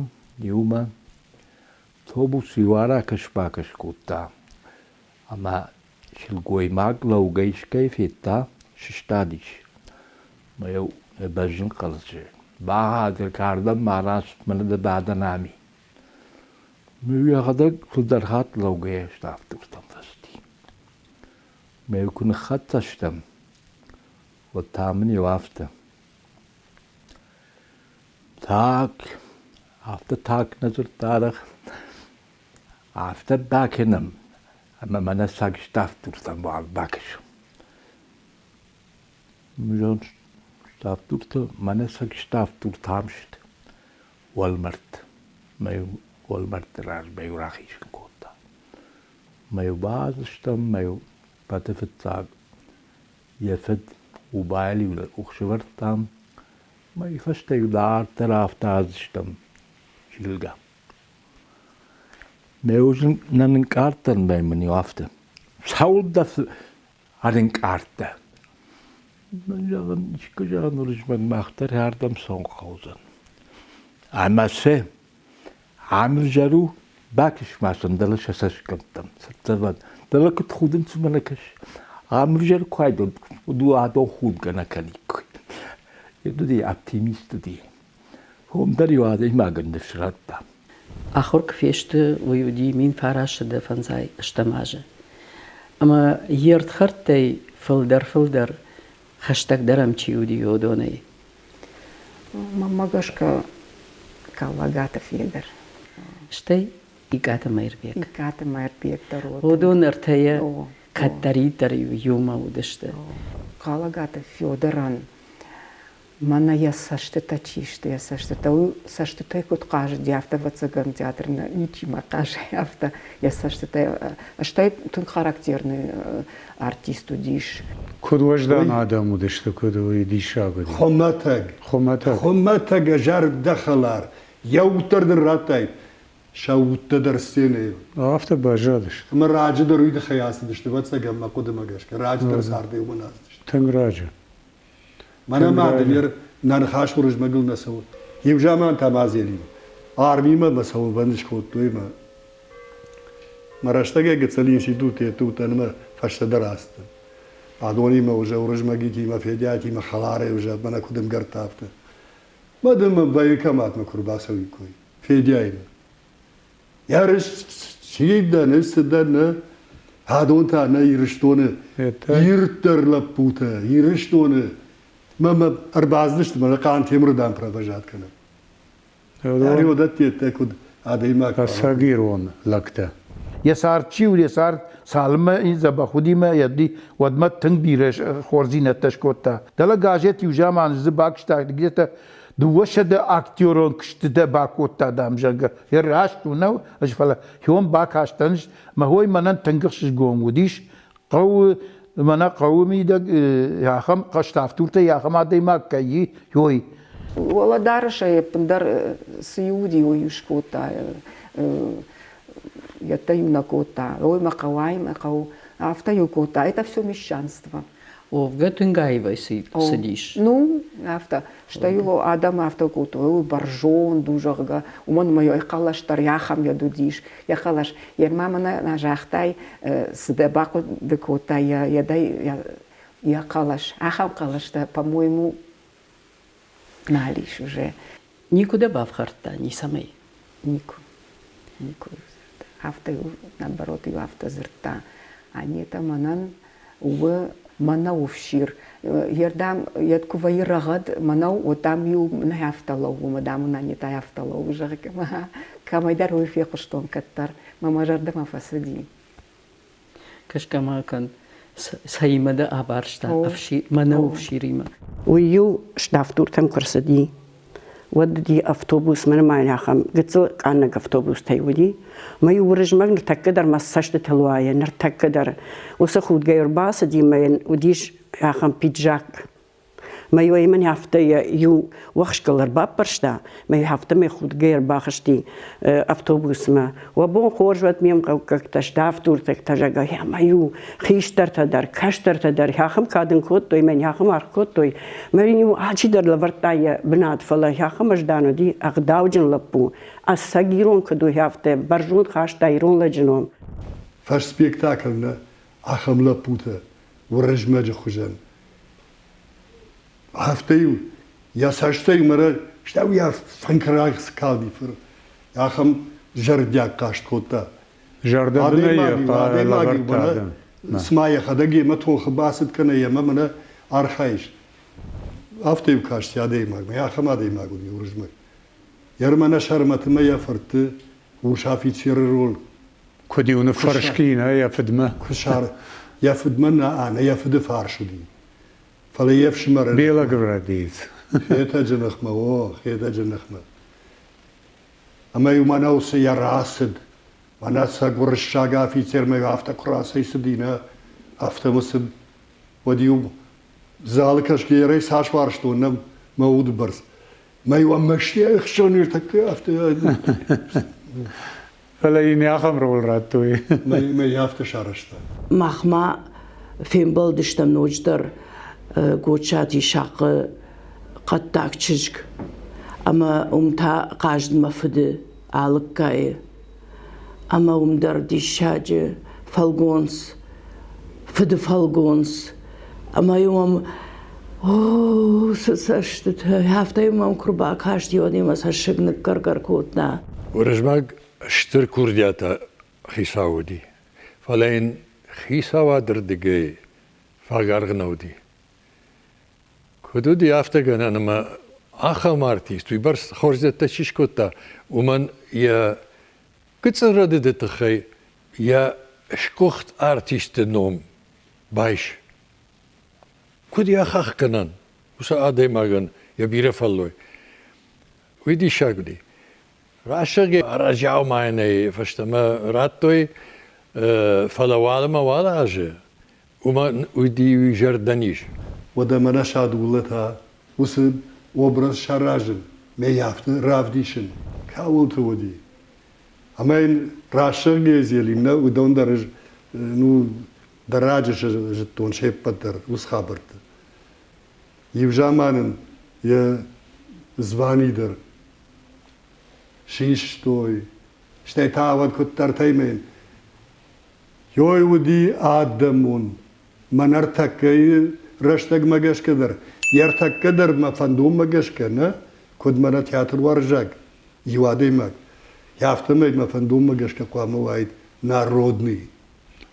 иумӕ. Автобус иу аракӕс-бакӕс кодта, ӕмӕ сылгоймаг лӕугӕ искӕй федта, сыстадис. Мӕ йыл бӕзджын хъӕлӕсы багъӕдыр кардӕм ма рацыд мӕнӕ дӕ бадӕн ами. Йӕхӕдӕг фылдӕр хатт лӕугӕйӕ ставддуртӕм фӕцыди. Мӕ куы ныххӕццӕ стӕм, уӕд та мын иу афтӕ: Так, афтӕ так нӕ дзырдта арӕх, афтӕ бакӕнӕм, ӕмӕ мӕнӕ саг ставддуртӕм уал бакӕсӕм. Ставддуртӕ, мӕнӕ саг ставддуртӕм сты. Уӕлмӕрдт. Мӕ уӕлмӕрдты размӕ-иу рахизын кодта. Мӕ-иу бацыдыстӕм, мӕ-иу пӕты фыццаг йӕ фыд Убайыл-иу нӕ къух сӕвӕрдтам, мӕ фӕстӕ-иу дарддӕр афтӕ ацыдыстӕм зилгӕ. Мӕ нӕ нынкъарддӕр мын-иу афтӕ. Цӕуыл дӕ ӕрынкъард дӕ? Зӕгъын, искуы зӕгъын, Уырызмӕг мах дӕр ардӕм цӕуын хъӕудзӕн. Ӕмӕ сӕ ам ӕвзӕр у, бакӕс-ма сын дӕлӕ сӕ цӕсгӕмттӕм, цыртдзӕвӕн. Дӕлӕ куыд худынц, уымӕ нӕ кӕс. Ам ӕвзӕр куы айдон, уыдон адон худгӕ нӕ кӕниккой. Уыди оптимист уыди. Уым дӕр-иу адӕймагӕн ныфс радта. Ахуыр куы фесты, уый уыди 1905 ӕстӕм азы. Ӕмӕ йе рдхӕрдтӕй фылдӕр-фылдӕр хӕстӕгдӕр ӕм чи уыди, уыдонӕй. Мӕнмӕ гӕсгӕ Каллагаты Федыр. Стӕй? Икъаты Мӕирбег. Икъаты Мӕирбег дӕр уыд. Уыдон ӕртӕйӕ кӕддӕриддӕр иумӕ уыдысты. Хъалӕгаты Федорӕн мӕнӕ йӕ цӕстытӕ чи сты, йӕ цӕстытӕ, уый цӕстытӕй куыд хъазыди, афтӕ, ӕвӕццӕгӕн, театры ничи ма хъазы, афтӕ йӕ цӕстытӕ. Стӕй тынг характерный артист уыдис. Куыд уӕздан адӕм уыдысты, куыд уый диссаг уыди. Хуымӕтӕг. Хуымӕтӕг. Хуымӕтӕг зӕрдӕхӕлар. Йӕ уд дӕр дын радтаид, сӕ удтӕ дӕр сценӕйыл. Афтӕ баззадысты. Ӕмӕ раджы дӕр уый тыххӕй ацыдысты, ӕвӕццӕгӕн, мӕ хъуыдымӕ гӕсгӕ, раджы дӕр цардӕй уымӕн ацыдысты. Тынг раджы. Мӕнӕ ма дын нӕ ныхас Уырызмӕгыл нӕ цӕуы. Иу заман та ма Зелим армимӕ мӕ цӕуынвӕнд скодтой мӕ мӕ рӕстӕгӕй гыццыл институт етутӕн мӕ фӕстӕдӕр ацыдтӕн. Адонимӕ уже Уырызмӕгитимӕ, Федятимӕ хӕларӕй уже мӕнӕ куыд ӕмгӕрттӕ, афтӕ. Мӕ дын мӕ военкоматмӕ куы рбацӕуиккой Федяимӕ. Йӕ чи дӕ, нӕ цы дӕ, нӕ. Адон та нӕ Ирыстоны ирддӕр лӕппутӕ, Ирыстоны мӕ мӕ ӕрбацыдысты мӕнӕ Хъантемырдӕм провожат кӕнӕм. Ӕриодӕттӕ куыд адӕймаг. Ӕцӕг ирон лӕгтӕ. Йӕ цард чи у, йӕ цард цалынмӕ дзӕбӕх уыди мӕ йӕ уӕдмӕ тынг бирӕ хорздзинӕдтӕ скодта. Дӕлӕ газет иу заман дзы бакуыста где-то 200 актерон куыстытӕ бакодта, дам, зӕгъгӕ. Йӕ раст у, нӕу, ӕз фӕлӕ хион бакастӕн, мӕ хой мӕнӕн тынг ӕхсызгон уыдис. Хъӕуы, мӕнӕ хъӕуы мидӕг ахӕм хъӕстафтуртӕй ахӕм адӕймаг кӕй и, ой. Уӕлӕдарӕсӕй ӕппындӕр цы уыди, уый скодта. Йедтӕ-иу нӕ кодта. Ой, мӕ хъӕуай, мӕ хъӕу. Афтӕ-иу кодта. Это все мещанство. Уӕвгӕ тынг аивӕй цыдис. Ну, афтӕ. Стӕй-иу адӕм афтӕ кодтой, уый бӕрзонд у, зӕгъгӕ, уымӕн ӕмӕ йӕ хъӕлӕс дӕр ахӕм йӕд уыдис. Йӕ хъӕлӕс. Йе ма мӕнӕ нӕ загътай, цы дӕ бахъуыды кодта йӕ йӕ хъӕлӕс. Ахӕм хъӕлӕстӕ, по-моему, нал ис уже. Никуы дӕ бафхӕрдта ницӕмӕй? Никуы. Никуы. Афтӕ, наоборот, иу афтӕ дзырдта. Анетӕ мӕнӕн у мӕнӕуы фсир. Ердӕм йед куы вӕййы рӕгъӕд мӕнӕу, уӕд дам-иу нӕ афтӕ лӕууы, мӕ дам ын Анетӕ афтӕ лӕууы, зӕгъгӕ. Кӕмӕйдӕр уый фехъуыстон кӕддӕр, мӕ мӕ зӕрдӕмӕ фӕцыди. Кӕсгӕ ма кӕн, цӕимӕ дӕ абарста мӕнӕуы фсиримӕ? Уый-иу ставддуртӕм куы рцыди, уӕд уыди автобус, мӕнӕ ма йын ахӕм гыццыл къаннӕг автобустӕй уыди. Мӕ-иу Уырызмӕг ныртӕккӕ дӕр мӕ цӕстытыл уайы, ныртӕккӕ дӕр. Уыцы худгӕ ӕрбацыди мӕ йын уыдис ахӕм пиджак. Мӕ-иу мын афтӕ йӕ иу уӕхскыл ӕрбаппӕрста, мӕ-иу афтӕмӕй худгӕ ӕрбахызти автобусмӕ. Уӕ бон хорз уӕд ме мхъӕуккӕгтӕ, ставддуртӕгтӕ, зӕгъгӕ, ӕмӕ-иу хистӕртӕ дӕр, кӕстӕртӕ дӕр ахӕм кад ын кодтой, мӕ ахӕм аргъ кодтой. Мӕ йын-иу алчидӕр лӕвӕрдта йӕ бынат, фӕлӕ ахӕм ӕздан уыди ӕгъдауджын лӕппу, ӕцӕг ирон куыд у, афтӕ бӕрзонд хаста ирон лӕджы ном. Фӕсспектакль нӕ ахӕм лӕппутӕ Уырызмӕджы хуызӕн. Афтӕ-иу йӕ цӕстӕй мӕрӕ стӕй йӕ фӕнкраг скалди фыр. Ахӕм зӕрдиаг хъаст кодта. Зӕрдӕбынӕй лӕвӕрдта. Цыма йӕхӕдӕг йемӕ тохы бацыд кӕнӕ йемӕ мӕнӕ архайыс. Афтӕ-иу касти адӕймагмӕ, ахӕм адӕймаг уыди Уырызмӕг. Ермӕнӕ Сӕрмӕты мӕ йӕ фыртты урс афицеры роль Куыд-иу ныффӕрски нӕ йӕ фыдмӕ? Куы сар йӕ фыдмӕ нӕ, нӕ йӕ фыды фарс уыди. Фӕлӕ йе фсымӕры Белогвардеец. Хетӕджы ныхмӕ, о, Хетӕджы ныхмӕ. Ӕмӕ-иу мӕнӕ уыцы йӕ рацыд, мӕнӕ ӕцӕг уырыссаг афицермӕ афтӕ куы рацӕйцыди, нӕ, афтӕ мӕ цыд, уӕд-иу залы кӕсгӕйӕ цас уарзтон нӕ мӕ уды бӕрц. Мӕ-иу ӕм мӕстыйӕ ӕхсон ныртӕккӕ афтӕ Фӕлӕ йын ахӕм роль радтой. Мӕ афтӕ сарӕзта. Мах ма фембӕлдыстӕм ноджыдӕр Гочаты Исахъы хъӕддаг чызг ӕмӕ уым та хъазыд мӕ фыды Алыккайы. Ӕмӕ уым дӕр диссаджы фӕлгонц, фыды фӕлгонц. Ӕмӕ-иу ӕм о, цы цӕстытӕ, афтӕ-иу мӕм куы рбакасти, уӕд-иу мӕ цӕссыг ныккӕр-кӕр кодта. Уырызмӕг стыр курдиаты хицау уыди, фӕлӕ йын хицауады рдыгӕй фаг аргъ нӕ уыди. Куыд уыди афтӕ гӕнӕн, ӕмӕ ахӕм артист, уыйбӕрц хорздзӕттӕ чи скодта, уымӕн йӕ Гыццыл рӕдыды тыххӕй йӕ сгуыхт артисты ном байс. Куыд йӕ хахгӕнӕн уыцы адӕймагӕн йӕ бирӕ фӕллой. Уый диссаг уыди. Рӕсӕг ӕрӕджиау ма йын ӕй фӕстӕмӕ радтой, фӕлӕ уалынмӕ уал азы уымӕн уыди уый зӕрдӕниз. Уӕдӕ мӕнӕ Садуллӕ та уыцы образ саразын, ме йафты равдисын кӕуылты уыди. Ӕмӕ йын рӕсӕгӕй зелим нӕ, уыдон дӕр ӕз ну, дӕр раджы зыдтон се ппӕт дӕр уыцы хабӕртты. Иу заман ын йӕ звани дӕр систой, стӕй та уӕд куыддӕртӕй мӕ Ёй уыди адӕмон, мӕн ӕртӕккӕйы рӕстӕгмӕ гӕсгӕ дӕр, йе ртӕккӕ дӕр мӕ фӕндонмӕ гӕсгӕ нӕ, куыд мӕнӕ театруарзаг иу адӕймаг, афтӕмӕй мӕ фӕндонмӕ гӕсгӕ хъуамӕ уаид народный.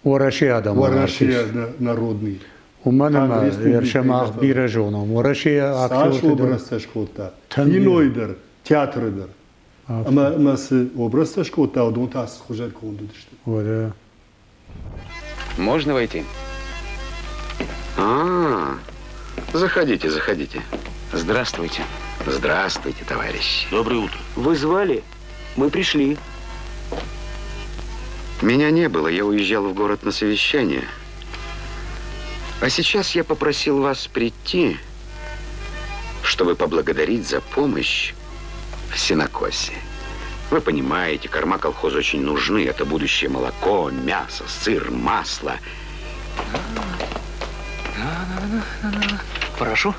Уӕрӕсейы адӕмон Уӕрӕсейы народный. Уымӕн ӕмӕ Ерсӕмах бирӕ зонӕм. Уӕрӕсейы актерты Цас обрӕзтӕ скодта, кинойы дӕр, театры дӕр. Ӕмӕ ӕмӕ цы обрӕзтӕ скодта, уыдон та цы хуызӕн конд уыдысты. Уӕдӕ. Можно войти? А, заходите, заходите. Здравствуйте. Здравствуйте, товарищ. Доброе утро. Вы звали? Мы пришли. Меня не было, я уезжал в город на совещание. А сейчас я попросил вас прийти, чтобы поблагодарить за помощь в сенокосе. Вы понимаете, корма колхозу очень нужны. Это будущее молоко, мясо, сыр, масло. Прошу.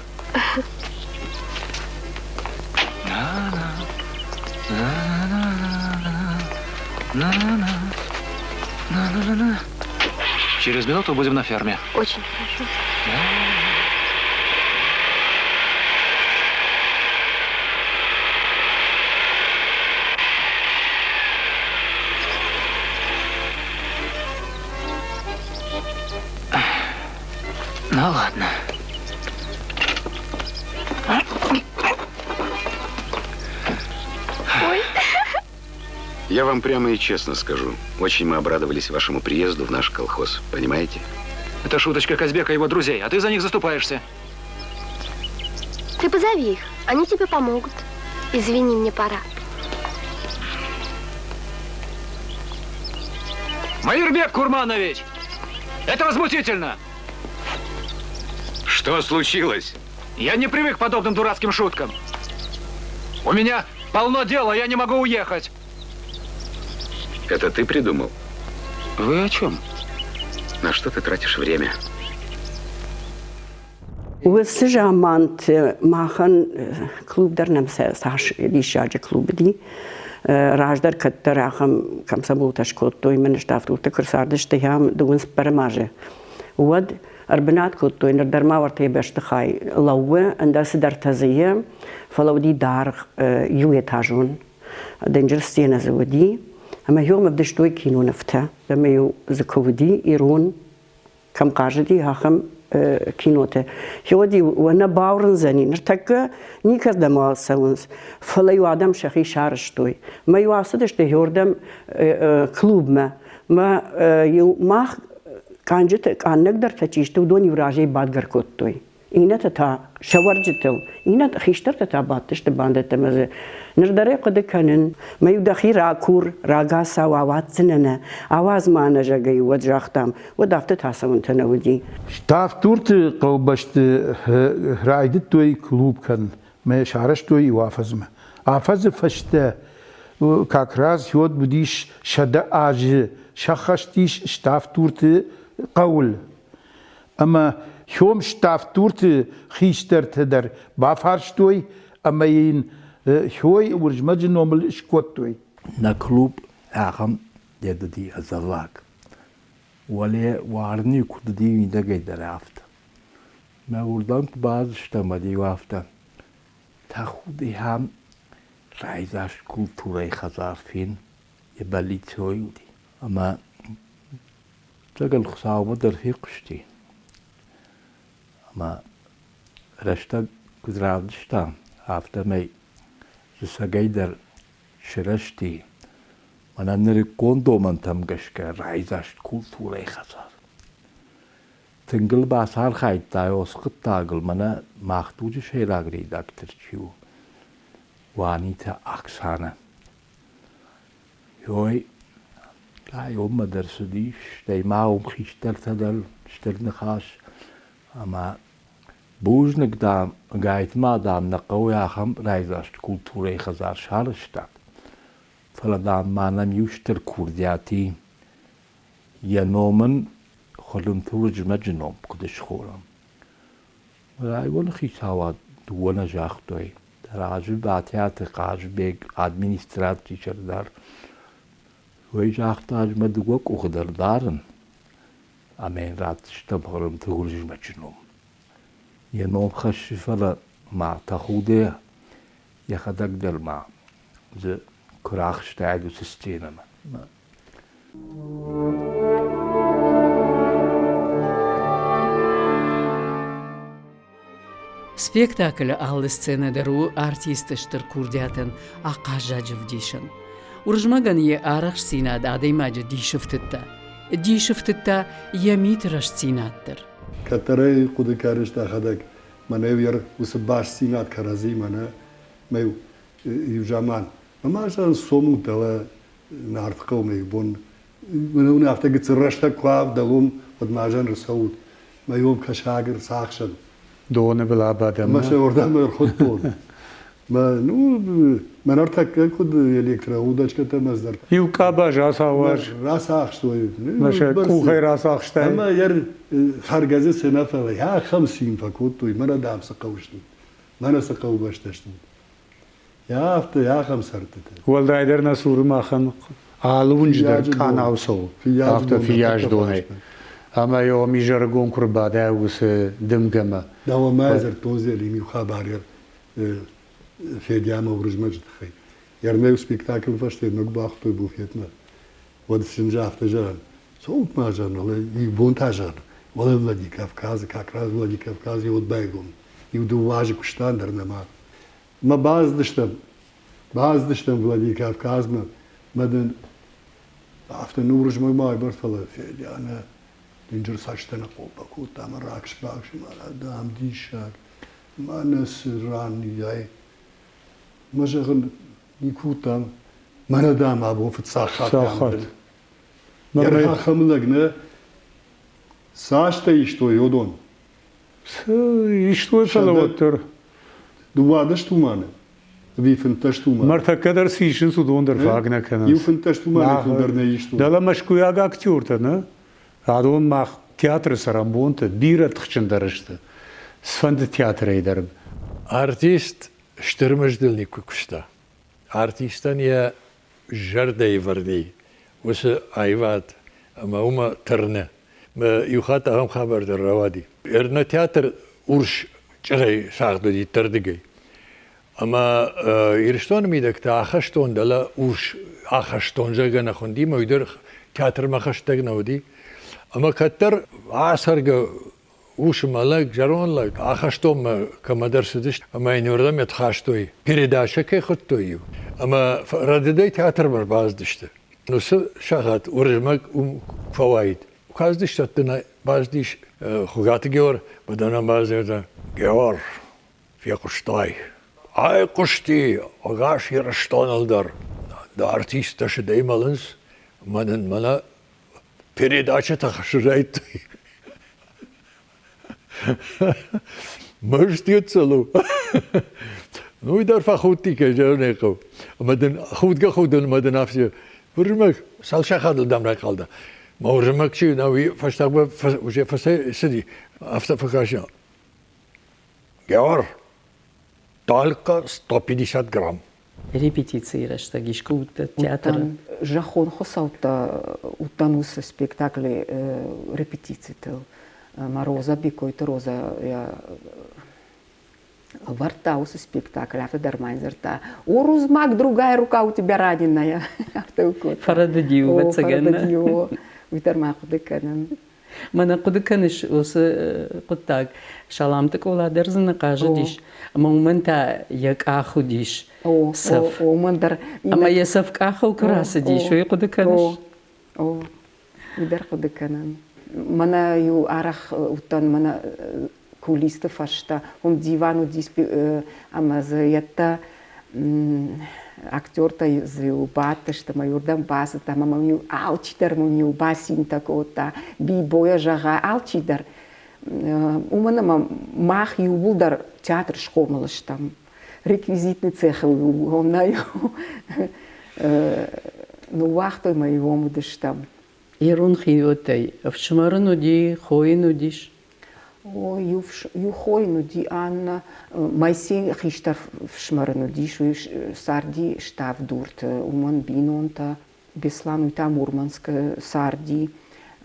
Через минуту будем на ферме. Очень хорошо. Ну ладно. Ой. Я вам прямо и честно скажу. Очень мы обрадовались вашему приезду в наш колхоз, понимаете? Это шуточка Казбека и его друзей, а ты за них заступаешься. Ты позови их, они тебе помогут. Извини, мне пора. Майрбек Курманович! Это возмутительно! Что случилось? Я не привык к подобным дурацким шуткам. У меня полно дела, я не могу уехать. Это ты придумал? Вы о чем? На что ты тратишь время? Уыцы заманты махӕн клуб дӕр нӕм цас диссаджы клуб уыди. Раздӕр кӕддӕр ахӕм комсомолтӕ скодтой, мӕн ставдурты куы рцардысты ахӕм дыууын цыппӕрӕм азы. Уӕд ӕрбынат кодтой, ныр дӕр ма уӕртӕ бӕстыхай лӕууы, ӕндӕр цыдӕртӕ дзы и, фӕлӕ уыди даргъ иуэтажон. Дынджыр сценӕ дзы уыди, ӕмӕ йӕм ӕвдыстой кинонывтӕ. Ӕмӕ-иу дзы куы уыди ирон кӕм хъазыди, ахӕм киноты. Уӕд-иу уӕ нӕ бауырндзӕни, ныртӕккӕ никӕдӕм уал цӕуынц, фӕлӕ-иу адӕм сӕхи сарӕзтой. Мӕ-иу ацыдысты иуырдӕм клубмӕ. Мӕ-иу мах къанджыты къаннӕгдӕртӕ чи сты, уыдон-иу разӕй бадгӕ кодтой. Иннӕтӕ та сӕ уӕрджытыл, иннӕ хистӕртӕ та бадтысты бандӕттӕ ӕмӕ дзы ныр дӕр ӕй хъуыды кӕнын, мӕ-иу дӕхи ракур, рагацау ауадздзынӕ нӕ, ауадз ма нӕ, зӕгъгӕ-иу уӕд загътам, уӕд афтӕ та цӕуынтӕ нӕ уыди. Ставддурты хъӕубӕсты райдыдтой клуб кӕнын мӕ сарӕзтой иу афӕдзмӕ. Афӕдзы фӕстӕ как раз уӕд уыдис 100 азы сӕххӕст ис Ставддурты хъӕуыл. Ӕмӕ хьом ставддурты хистӕртӕ дӕр бафарстой ӕмӕ йын хьой Уырызмӕджы номыл скодтой. Нӕ клуб ахӕм дед уыди ӕдзӕллаг. Уӕле уарыны куыд уыди мидӕгӕй дӕр афтӕ. Мӕ уырдӕм куы бацыдыстӕм, уӕд-иу афтӕ тӕхуды ахӕм райдзаст культурӕйы хӕдзар фен, йӕ бӕллицой уыди. Ӕмӕ Ӕцӕгӕн Хуыцаумӕ дӕр фехъуысти. Ӕмӕ рӕстӕг куыд равдыста, афтӕмӕй сусӕгӕй дӕр сырӕзти. Мӕнӕ нырыккон домӕнтӕм гӕсгӕ райдзаст культурӕйы хӕдзар. Тынг ыл бацархайдта уыцы хъуыддагыл мӕнӕ мах дуджы сӕйраг редактор чи у, Уаниты Оксанӕ. Ой, районмӕ дӕр цыдис, стӕй ма уым хистӕртӕ дӕр стыр ныхас ӕмӕ бузныг, дам, ӕгайтма, дам, нӕ хъӕуы ахӕм райдзаст культурӕйы хӕдзар сарӕзтат. Фӕлӕ, дам, ма нӕм иу стыр курдиат и, йӕ ном ын Хуылымты Уырызмӕджы ном куыд схонӕм. Районы хицауад дыууӕ нӕ загътой. Разы Батиаты Хъазбег, администрацийы сӕрдар, уый загъта, ӕз мӕ дыууӕ къухы дӕр дарын, ӕмӕ йын ратдзыстӕм Хуылымты Уырызмӕджы ном. Йӕ ном хӕссы, фӕлӕ ма тӕхуды йӕхӕдӕг дӕр ма дзы куы рахызтаид уыцы сценӕмӕ. Спектаклы алы сценӕ дӕр у артисты стыр курдиатӕн ахъаззаджы вдисӕн. Уырызмӕгӕн йӕ арӕхстдзинад адӕймаджы дисы фтыдта. Дисы фтыдта йӕ миты рӕстдзинад дӕр. Кӕддӕрӕй хъуыды кӕныс дӕхӕдӕг, мӕнӕ уыцы бастдзинад кӕрӕдзимӕ нӕ, мӕ иу заман. Ӕмӕ зӕгъын, цомут дӕлӕ Нартыхъӕумӕ иу бон. Мӕнӕ афтӕ гыццыл рӕстӕг куы авдӕлон, уӕд ма зӕн ӕрцӕут. Мӕ иом кӕсаг ӕрцахсӕн. Доны был абадӕм. Мӕ сӕ уырдӕм ӕрхуыдтон. Мӕ, ну, мӕ ныртӕккӕ куыд электроудочкӕтӕ мӕ дӕр. Иу къабаз ацауаз. Рацахстой. Мӕ сӕ къухӕй рацахстай. Ӕмӕ йӕ хӕргӕдзы цы нӕ фӕлӕ ахӕм цин фӕкодтой, мӕнӕ дам цы хъӕу стут, мӕнӕ цы хъӕубӕстӕ стут. Афтӕ, ахӕм цӕрдтытӕ. Уӕлдайдӕр нӕ цуры махӕн алы уынджы дӕр къанау цӕуы, афтӕ Фыййаздонӕй. Ӕмӕ йӕм изӕрыгон куы рбадӕ уыцы дымгӕмӕ. Дӕуӕмӕ дзырдтон Зелим иу хабар Федя ӕмӕ Уырызмӕджы тыххӕй. Ермеу спектаклы фӕстӕ ног бахуыдтой буфетмӕ. Уӕд сын афтӕ зӕгъӕн, цомут ма зӕгъын, иу бон та зӕгъын, уӕлӕ Владикавказы, как раз Владикавказы уӕд байгом. Иу дыууӕ азы куыстан дӕр нӕма. Мӕ бацыдыстӕм, бацыдыстӕм Владикавказмӕ, мӕ дын афтӕ ну Уырызмӕг ма уыйбӕрц, фӕлӕ Федя нӕ дынджыр цӕстӕ ныхъхъоппа кодта ӕмӕ ракс-бакс, мӕнӕ дам диссаг, мӕнӕ цы ран ай. Мӕ зӕгъын, никуы уыдтам, мӕнӕ дам абон фыццаг хатт ам дӕн. Ахӕм лӕг нӕ цастӕ истой уыдон. Истой, фӕлӕ уӕддӕр. 12 туманы ӕви 15 туманы. Мӕртӕккӕ дӕр цы исынц, уыдон дӕр фаг нӕ кӕнынц. Иу 15 туманы фылдӕр нӕ истой. Дӕлӕ мӕскуыйаг актертӕ, нӕ? Адон мах театры цӕрӕнбонты бирӕ тыхджындӕр сты. Цыфӕнды театрӕй дӕр. Артист стыр мыздыл никуы куыста. Артистӕн йӕ зӕрдӕйы вӕрдӕй уыцы аивад ӕмӕ уымӕ тырны. Иу хатт ахӕм хабар дӕр рауади. Ӕрнӕ театр урс чъырӕй сагъд уыди дӕрдыгӕй. Ӕмӕ Ирыстоны мидӕг та ахӕстон дӕлӕ урс ахӕстон, зӕгъгӕ, нӕ хуынди, ӕмӕ уый дӕр театрмӕ хӕстӕг нӕ уыди. Ӕмӕ кӕддӕр ацӕргӕ ус ӕмӕ лӕг, зӕронд лӕг ахӕстонмӕ кӕмӕдӕр цыдысты ӕмӕ йын уырдӕм ӕдхастой, передачӕ кӕй хуыдтой иу. Ӕмӕ рӕдыдӕй театрмӕ ӕрбацыдысты. Уыцы сахат Уырызмӕг уым фӕуаид. Указдысты баздис Хуыгаты Геор, бадӕнӕн баздӕхта Геор, фехъуыстай. Айхъуысти ӕгас Ирыстоныл дӕр. Дӕ артисттӕ сыдӕй мӕлынц, мӕнӕн мӕнӕ передачӕтӕ хӕссы Мызд гыццыл у. Ну, уый дӕр фӕхудти, кӕй зӕгъын ӕй хъӕуы. Ӕмӕ дын худгӕ-худын ӕмӕ дын афтӕ Уырызмӕг, цал сахатыл дӕм райхъал дӕ? Мӕ Уырызмӕг чи нӕ, уый фӕстагмӕ уже фӕцӕйцыди, афтӕ фӕкӕсы. Геор, только 150 грамм. Репетицийы рӕстӕг искуы уыдтӕ театры? Зӕххон хуыцӕуттӕ уыдтӕн уыцы спектаклы репетицитыл. Мӕ Роза Бекойты Роза ӕвӕрдта уыцы спектакль, афтӕ дӕр ма йын дзырдта, Урузмаг, другая рука у тебя раненая. Афтӕ кодта. Фӕрӕдыди, ӕвӕццӕгӕн. Фӕрӕдыди, уый дӕр ма хъуыды кӕнын. Мӕнӕ хъуыды кӕныс уыцы хъуыддаг? Саламты Къола дӕр дзы нӕ хъазыдис, ӕмӕ уымӕн та йӕ къах уыдис цӕф. Уымӕн дӕр. Ӕмӕ йӕ цӕф къахыл куы рацыдис, уый хъуыды кӕныс? О, уый дӕр хъуыды кӕнын. Мӕнӕ-иу арӕх уыдтӕн мӕнӕ кулисты фӕстӕ. Уым диван уыдис ӕмӕ дзы йедтӕ актертӕ дзы-иу бадтысты ӕмӕ уырдӕм бацыдтӕн ӕмӕ мӕм-иу алчидӕр мын-иу бацинтӕ кодта, Бибойӕ зӕгъа, алчидӕр. Уымӕн ӕмӕ мах иууылдӕр театр схъомыл стӕм. Реквизитный цехыл нӕ-иу ныууагътой ӕмӕ иу уым уыдыстӕм. Ирон хиуӕттӕй ӕфсымӕр ын уыди, хо йын уыдис? О, иу хо йын уыди Аннӕ. Моисей хистӕр фсымӕр ын уыдис, уый царди Ставд-Дурты, уымӕн бинонтӕ. Беслан уый та Мурманскы царди,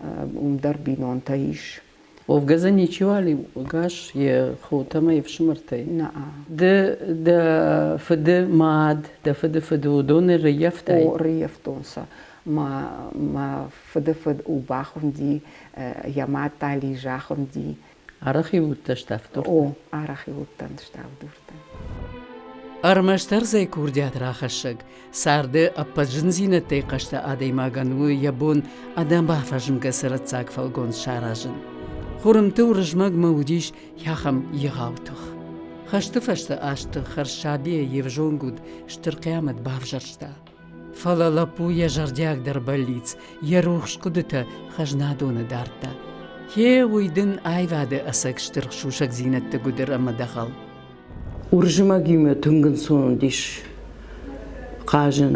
уым дӕр бинонтӕ ис. Уӕвгӕ дзы ничиуал и ӕгас йӕ хотӕ ӕмӕ йе фсымӕртӕй? Нӕ. Ды дӕ фыды мад, дӕ фыды фыды уыдоны рыййӕфтай? О, рыййӕфтон сӕ. Мӕ, мӕ фыды фыд Уба хуынди, йӕ мад та Лиза хуынди. Арӕх-иу уыдтӕ Ставд-Дурты? О, арӕх-иу уыдтӕн Ставд-Дурты. Ӕрмӕст ӕрдзӕй курдиат рахӕссӕг, Царды ӕппӕт зындзинӕдтӕй хъӕстӕ адӕймагӕн у йӕ бон адӕм бафӕзмгӕ цӕрӕццаг фӕлгонц саразын. Хуырымты Уырызмӕгмӕ уыдис ахӕм егъау тых. Хӕсты фӕстӕ азты хӕрзсабийӕ йе взонг уд стыр хъиамӕт бавзӕрста. Фӕлӕ лӕппу йӕ зӕрдиагдӕр бӕллиц, йӕ рухс хъуыдытӕ хӕзнадоны дардта. Гъе уый дын аивады ӕцӕг стыр сусӕгдзинӕдты гуыдыр ӕмӕ дӕгъӕл. Уырызмӕгимӕ тынг ӕнцон уыдис хъазын.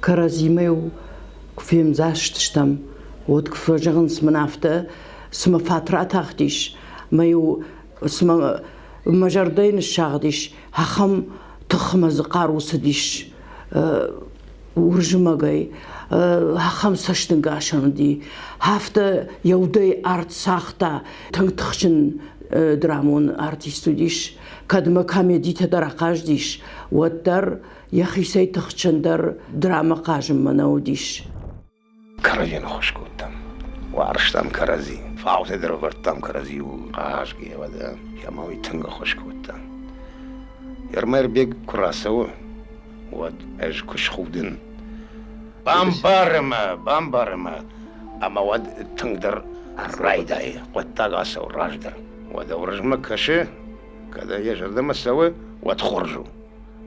Кӕрӕдзимӕ-иу куы фемдзаст стӕм, уӕд куы фӕзӕгъынц мын афтӕ, цыма фат ратахтис, мӕ-иу цыма мӕ зӕрдӕйы ныссагъдис, ахӕм тых мӕ дзы хъару цыдис Уырызмӕгӕй, ахӕм цӕстӕнгасӕн уыди. Афтӕ йӕ удӕй арт цагъта, тынг тыхджын драмон артист уыдис. Кӕд мӕ комедитӕ дӕр ахъазыдис, уӕддӕр йӕхицӕй тыхджындӕр драмӕ хъазынмӕ нӕ уыдис. Кӕрӕдзийӕн ӕххуыс кодтам, уарзтам кӕрӕдзи, фаутӕ дӕр ӕвӕрдтам кӕрӕдзиуыл, хъазгӕ, уӕдӕ ӕмӕ уый тынг ӕххуыс кодта. Ермӕрбег куы рацӕуы, уӕд ӕз куы схудын. Бамбары мӕ, бамбары мӕ, ӕмӕ уӕд тынгдӕр райдайы хъуыддаг ацӕуы раздӕр. Уӕдӕ Уырызмӕг кӕсы, кӕд йӕ зӕрдӕмӕ цӕуы, уӕд хорз у.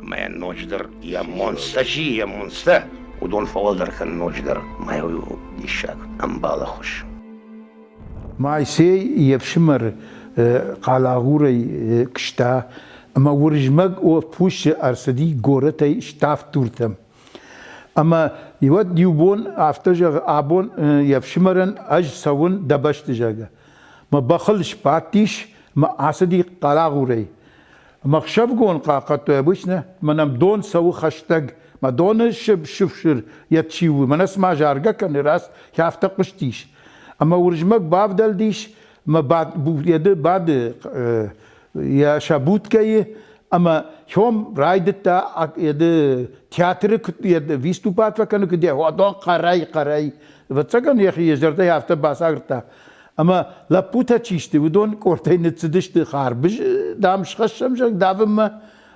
Ӕмӕ йӕ ноджыдӕр йӕ монцтӕ чи, йӕ монцтӕ, уыдон фӕуӕлдӕр кӕн ноджыдӕр мӕ уый у диссаг ӕмбалы ӕххуыс. Моисей йе фсымӕр хъалагъурӕй куыста, ӕмӕ Уырызмӕг отпусчы ӕрцыди горӕтӕй Ставд-Дуртӕм. Ӕмӕ уӕд иу бон афтӕ зӕгъы, абон йе фсымӕрӕн ӕз цӕуын дӕ бӕсты, зӕгъы. Мӕ бӕхыл сбадтис ӕмӕ ацыди хъалагъурӕй. Ӕмӕ ӕхсӕвгон хъахъхъӕдтой обычно, мӕ нӕм дон цӕуы хӕстӕг, мӕ доны сыфсыр йӕ чи у, мӕнӕ цыма заргӕ кӕны, раст афтӕ хъуыстис. Ӕмӕ Уырызмӕг бавдӕлдис мӕ бады йӕ сабуткӕйы ӕмӕ хьом райдыдта театры виступать фӕкӕны, куыд адон хъӕрӕй-хъӕрӕй. Ӕвӕццӕгӕн йӕхи йӕ зӕрдӕйы афтӕ бацагуырдта. Ӕмӕ лӕппутӕ чи сты, уыдон къордтӕй ныццыдысты харбыз, дам, схӕссӕм, зӕгъ, давынмӕ.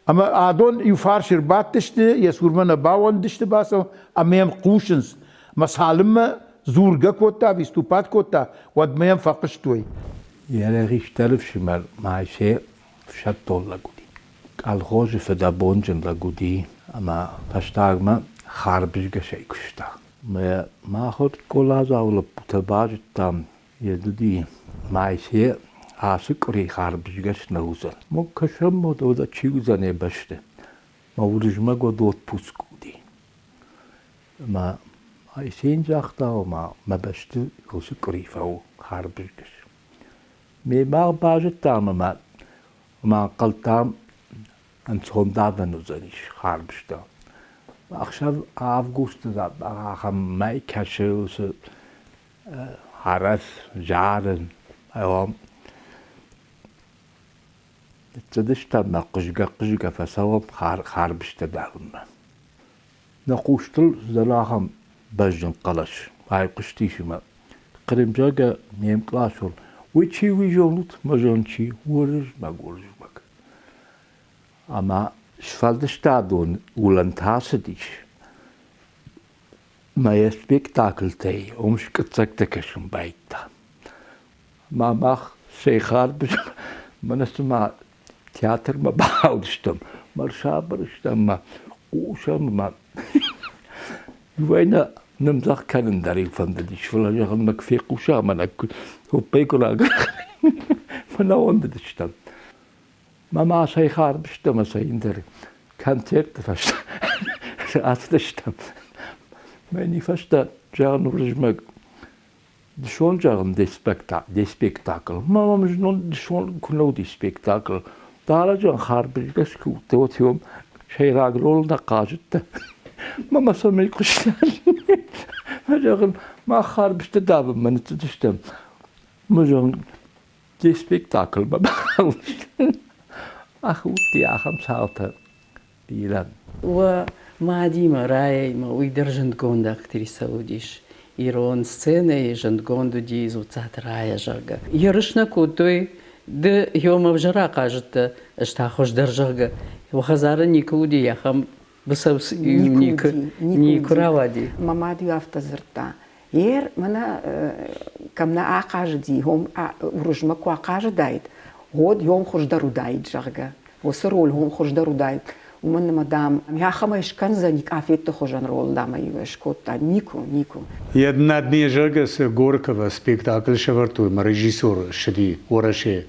Ӕмӕ адон иу фарс ӕрбадтысты, йӕ цурмӕ нӕ бауӕндысты бацӕуын ӕмӕ йӕм хъусынц. Мӕ цалынмӕ дзургӕ кодта, виступать кодта, уӕдмӕ йӕм фӕхъуыстой. Йӕ хистӕр ӕфсымӕр Майсе ӕфсӕддон лӕг уыди. Колхозы фыдӕбонджын лӕг уыди ӕмӕ фӕстагмӕ харбызгӕсӕй куыста. Мӕ махуыр скъоладзау лӕппутӕ базыдтам, Едыди Майсе ацы къуыри харбызгӕс нӕ уыдзӕн. Мог кӕсӕм, уӕдӕ чи уыдзӕн йӕ бӕсты? Мӕ Уырызмӕг уӕд отпуск уыди. Ӕмӕ Айсен загъта, ома мӕ бӕсты уыцы къуыри фӕу харбызгӕс. Мемӕ базыдтам ӕмӕ ма ӕнхъӕлдтам, ӕнцон давӕн уыдзӕнис харбызтӕ. Ӕхсӕв августы ахӕм мӕй кӕсы уыцы арӕх зарын. Ныццыдыстӕм ӕмӕ хъуызгӕ-хъуызгӕ фӕцӕуӕм харбызтӕ давынмӕ. Нӕ хъустыл цыдӕр ахӕм бӕзджын хъӕлӕс айхъуыстис ӕмӕ Хъырымзӕгӕ не мкъласон. Уый чи уый зонут, мӕ зон чи? Уырызмӕг, Уырызмӕг. Ӕмӕ сфӕлдыстадон уылӕнтӕ ацыдис. Мӕ йӕ спектакльтӕй уым скъуыддзӕгтӕ кӕсын байдыдта. Ӕмӕ мах Сейхарбы мӕнӕ цыма театрмӕ бахаудыстӕм, мӕ рсабыр стӕм, мӕ хъусӕм ӕмӕ иуӕй нӕ нымдзӕгъ кӕнын дӕр-иу фӕндыдис, фӕлӕ зӕгъын мӕ куы фехъуса ӕмӕ нӕ хоппӕй куы рагӕ уӕндыдыстӕм. Мӕ ма Сейхарбысты ӕмӕ сӕ ӕндӕр концертты фӕстӕ ацыдыстӕм. Мӕни фӕстӕ зӕгъын Уырызмӕг Дысон зӕгъын де спектакль. Ма мӕм знон дысон куы нӕ уыди спектакль. Дарӕджы харбызгӕ скуыдта, уӕд сӕйраг ролы нӕ хъазыдтӕ. Мӕ мӕ цӕмӕй хъуыстан. Мӕ зӕгъын, мах харбызты давынмӕ ныццыдыстӕм. Мӕ зӕгъын, де спектакльмӕ бахаудыстӕм. Ах, уыдти ахӕм цаутӕ бирӕ. Уӕ мадимӕ, Райӕимӕ уый дӕр зындгонд актрисӕ уыдис. Ирон сценӕйы зындгонд уыди Дзуццаты Райӕ, зӕгъгӕ. Ерыс нӕ кодтой, ды йом ӕвзӕр ахъазыдтӕ, ӕз та хуыздӕр, зӕгъгӕ. Уӕ хӕдзары никуы уыди ахӕм быцӕу никуы, никуы рауади. Мӕ мад-иу афтӕ дзырдта, Ер, мӕнӕ кӕм нӕ ахъазыди, уым Уырызмӕг куы ахъазыдаид, уӕд йом хуыздӕр уыдаид, зӕгъгӕ. Уыцы роль уым хуыздӕр уыдаид. Уымӕн ӕмӕ, дам, ахӕмӕй скӕндзӕни къафетты хуызӕн роль, дам, ӕй скодта. Никуы, никуы. Йӕ На дне, зӕгъгӕ, цы Горького спектакль сӕвӕрдтой ӕмӕ режиссер ссыди Уӕрӕсе.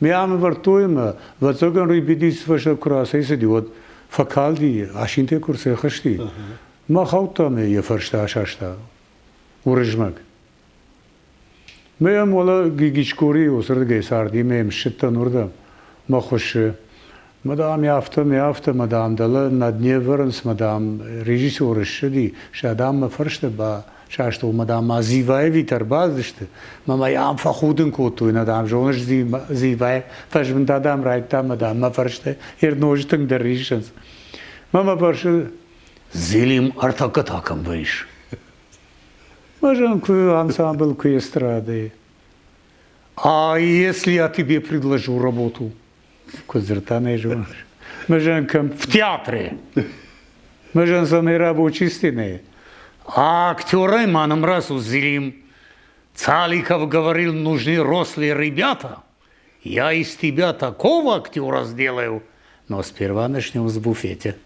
Ме ам ӕвӕрдтой ӕмӕ, ӕвӕццӕгӕн, репетици фӕстӕ куы рацӕйцыди, уӕд фӕкалди, асинтӕй куы рцӕйхызти. Мӕ хаудта ӕмӕ йӕ фӕрстӕ асаста Уырызмӕг. Мӕ йӕм уӕлӕ Гигичкорийы уыцырдыгӕй царди, мӕ йӕм ссыдтӕн уырдӕм, мӕ хуыссы. Мӕ, дам, афтӕ, мӕ афтӕ, мӕ, дам, дӕлӕ на дне вӕрынц, мӕ, дам, режиссер ссыди, сӕ, дам, мӕ фӕрстӕ басастой, мӕ, дам, ма Зиваевитӕ ӕрбацыдысты, мӕ мӕ ам фӕхудын кодтой, нӕ, дам, зоныс, Зиваев фӕзмынтӕ, дам, райдыдта, мӕ, дам, мӕ фӕрстӕ йе ноджы тынгдӕр риссынц. Мӕ мӕ фӕрсы, Зелим ӕртӕккӕ та кӕм вӕййыс? Можем куы ансамбль, куы эстрадӕйы. А если я тебе предложу работу? Куы дзырдта нӕ зоныс. Мы кӕм в театре. Мы же самый рабочий стены. А актеры маном раз узрим. Цаликов говорил, нужны рослые ребята. Я из тебя такого актера сделаю, но сперва начнем с буфете.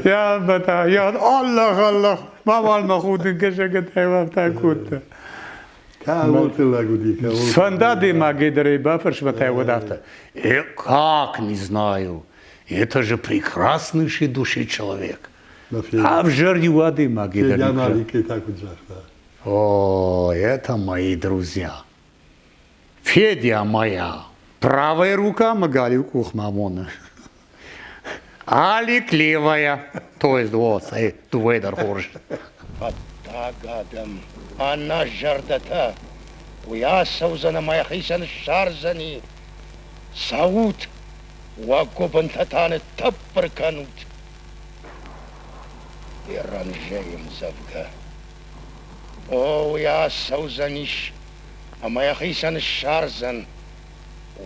Я, бата, я, Аллах, Аллах, мамал махудын кӕсӕгӕтӕй вафта кодта. Сфӕндади ма гедерей бафӕрсмӕтӕй уӕд афтӕ. Э, как не знаю, это же прекраснейший души человек. Ӕвзӕр иу адӕймаг О, это мои друзья. Федя моя, правая рука мӕ галиу къухмӕ амоны. Алик левая, то есть вот, дыууӕ дӕр хорз. Хъӕддаг адӕм, ӕнӕзӕрдӕтӕ, уый ацӕудзӕн ӕмӕ йӕхицӕн ссардзӕни. Цӕут, уӕ гуыбынтӕ та ныттӕппыр кӕнут. Беранжейы мдзӕвгӕ. О, уый ацӕудзӕнис ӕмӕ йӕхицӕн ссардзӕн.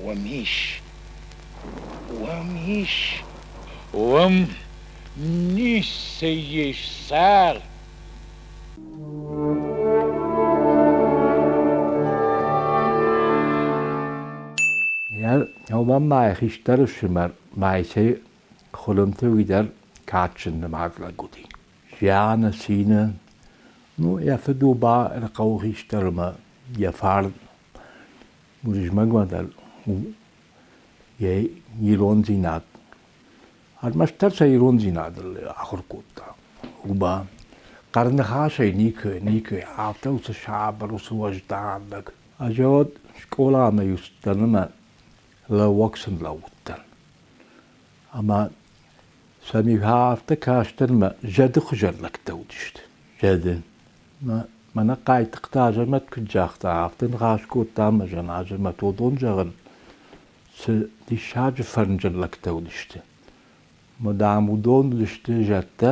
Уым ис, уым ис. Уым ницы ис, сэр. Уымӕн ма йӕ хистӕр ӕфсымӕр Майсей Хуылымты уый дӕр кадджын нымад лӕг уыди. Зианы, цины, ну, йӕ фыд у ба хъӕуы хистӕр ӕмӕ йӕ фарн Уырызмӕгмӕ дӕр йӕ ирондзинад, ӕрмӕстдӕр сӕ ирондзинадыл ахуыр кодта. Уба хъӕрныхасӕй никуы, никуы, афтӕ уыцы сабыр, уыцы уӕздан лӕг. Ӕз уӕд скъоламӕ-иу цыдтӕн ӕмӕ лӕууӕг сын лӕууыдтӕн. Ӕмӕ сӕм афтӕ кастӕн ӕмӕ зӕды хуызӕн лӕгтӕ уыдысты. Зӕды. Мӕнӕ Хъайтыхъты Азӕмӕт куыд загъта, афтӕ ныхас кодта ӕмӕ зӕгъын, Азӕмӕт, уыдон зӕгъын, цы диссаджы фӕрнджын лӕгтӕ уыдысты. Мӕ, дам, уыдон уыдысты зӕдтӕ.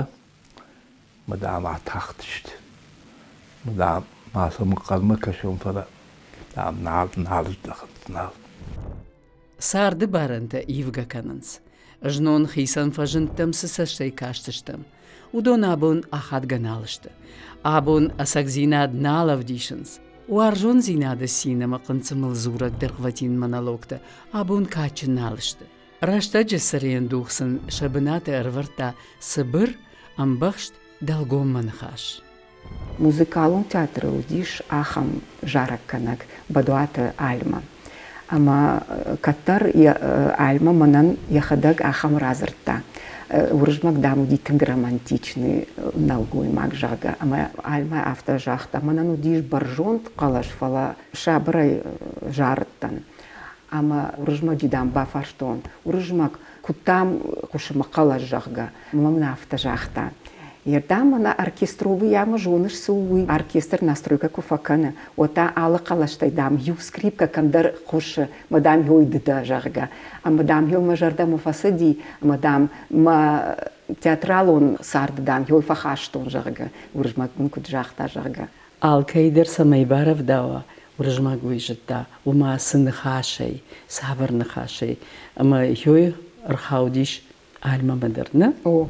Мӕ дам атахтысты. Мӕ дам ма сӕм ӕнхъӕлмӕ кӕсон, фӕлӕ дам нал, нал здӕхынц, нал. Царды барӕнтӕ ивгӕ кӕнынц. Знон хицӕн фӕзындтӕм цы цӕстӕй кастыстӕм, уыдон абон ахадгӕ нал сты. Абон ӕцӕгдзинад нал ӕвдисынц. Уарзондзинады цин ӕмӕ хъынцъымыл дзурӕг дӕргъвӕтин монологтӕ абон кадджын нал сты. Рӕстӕджы цырен дух сын сӕ бынаты ӕрӕвӕрдта цыбыр, ӕмбӕхст дӕлгоммӕ ныхас. Музыкалон театры уыдис ахӕм зарӕггӕнӕг Бӕдуаты Альмӕ. Ӕмӕ кӕддӕр Альмӕ мӕнӕн йӕхӕдӕг ахӕм радзырдта. Уырызмӕг, дам, уыди тынг романтичный нӕлгоймаг, зӕгъгӕ. Ӕмӕ Альмӕ афтӕ загъта, мӕнӕн уыдис бӕрзонд хъӕлӕс, фӕлӕ сабырӕй зарыдтӕн. Ӕмӕ Уырызмӕджы, дам, бафарстон, Уырызмӕг, куыд, дам, хъуысы мӕ хъӕлӕс, зӕгъгӕ. Ӕмӕ мын афтӕ загъта: Ердӕм мӕнӕ оркестровый ӕмӕ зоныс цы у, уый оркестр настройкӕ куы фӕкӕны, уӕд та алы хъӕлӕстӕй, дам, иу скрипкӕ кӕмдӕр хъуысы, мӕ, дам, ой ды дӕ, зӕгъгӕ. Ӕмӕ, дам, ой мӕ зӕрдӕмӕ фӕцыди, ӕмӕ, дам, мӕ театралон царды, дам, ой фӕхастон, зӕгъгӕ, Уырызмӕг мын куыд загъта, зӕгъгӕ. Алкӕй дӕр цӕмӕй барӕвдауа, Уырызмӕг уый зыдта, уымӕ цы ныхасӕй, цавӕр ныхасӕй. Ӕмӕ ёй ӕрхаудис Альмӕмӕ дӕр, нӕ? О.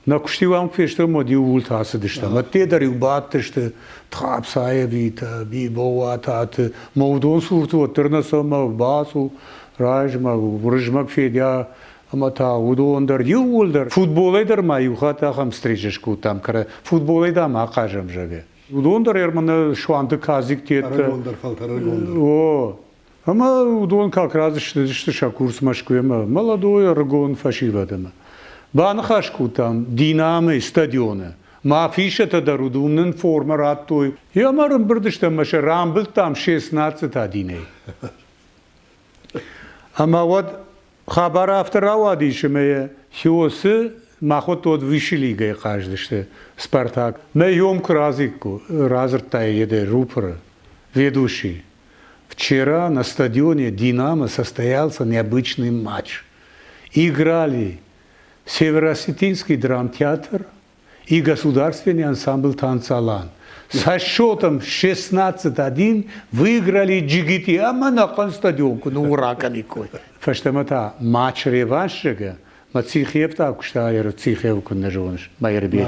Нӕ куысти-иу ам куы фестӕм, уӕд-иу ууылты ацыдыстӕм. Ӕдде дӕр-иу бадтысты Тхапсаевитӕ, Бибоуататы, мӕ уыдон цурты уӕддӕр нӕ цӕмӕ бацу, размӕ, Уырызмӕг Федя ӕмӕ та уыдон дӕр иууылдӕр. Футболӕй дӕр ма иу хатт ахӕм встречӕ скодтам, кӕрӕ футболӕй дам ахъазӕм, зӕгъгӕ. Уыдон дӕр ӕрмӕ Суанты Казик теттӕ. Ӕрыгондӕр фӕлтӕрӕгондӕр. О, ӕмӕ уыдон как раз ссыдысты сӕ курс Мӕскуымӕ, молодой ӕрыгон фӕсивӕд ӕмӕ. Баныхас кодтам Динамойы стадионы. Мӕ афишӕтӕ дӕр уыд, уым нын формӕ радтой. Ӕмӕ ӕрӕмбырд стӕм ӕмӕ сӕ рамбылдтам шестнадцать одинӕй. Ӕмӕ уӕд хабар афтӕ рауадис, ӕмӕ йӕ Хиосы махуӕтты уӕд высшей лигӕйы хъаздысты Спартак. Нӕ йом куы радзырдта еде рупоры ведущий. Вчера на стадионе «Динамо» состоялся необычный матч. Играли Североосетинский драмтеатр и государственный ансамбль «Танцалан». Со счетом 16-1 выиграли джигити ӕмӕ нӕхъӕн стадион куы ныуура кӕниккой. Фӕстӕмӕ та матч-реваншыгы мӕ Цихев та куыста, Цихев куы нӕ зоныс, Майырбег,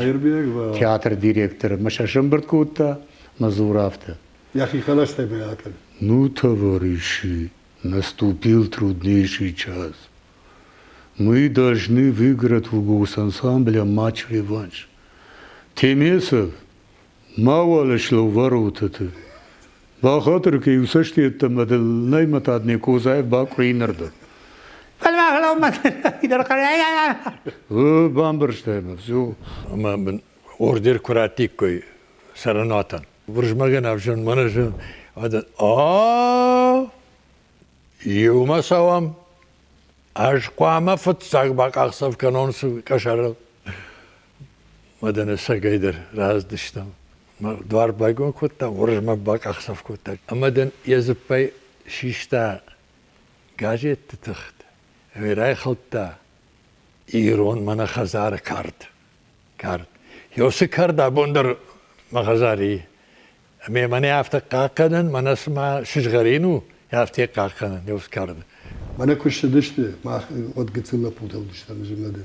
театры директор, мӕ сӕ сӕмбырд кодта, мӕ дзуры афтӕ. Йӕхи хъӕлӕстӕй мӕ акӕн. Ну, товарищи, наступил труднейший час. Мы должны выиграть у госансамбля матч-реванш. Темесов, мауал слӕу воротаты. Бахатыр кӕ иу цӕсты йеддӕмӕ дыл нӕй мӕтад не Козаев бакъуы иннӕрдӕм. Бамбӕрстай мӕ, все. Ӕмӕ мын ордер куы раттиккой цӕрӕнуатӕн. Уырызмӕгӕн ӕвзӕрн мӕнӕ зын. А иумӕ цӕуӕм. Ӕз хъуамӕ фыццаг бакъахдзӕф кӕнон къӕсӕрыл. Мадӕн ӕцӕгӕйдӕр раздыстӕм. Дуар байгом кодта, Уырызмӕг бакъахдзӕф кодта. Ӕмӕ дын йӕ дзыппӕй систа газетты тыхт, ӕмӕ райхӕлдта ирон мӕнӕ хӕдзары кард. Кард. Ёсы кард абон дӕр мӕ хӕдзары и. Ӕмӕ мӕнӕ афтӕ хъахъхъӕнын, мӕнӕ цыма сызгъӕрин у, афтӕ хъахъхъӕнын ёсы карды. Мӕнӕ куы ссыдысты, мах уӕд гыццыл лӕппутӕ уыдыстӕм зымӕды.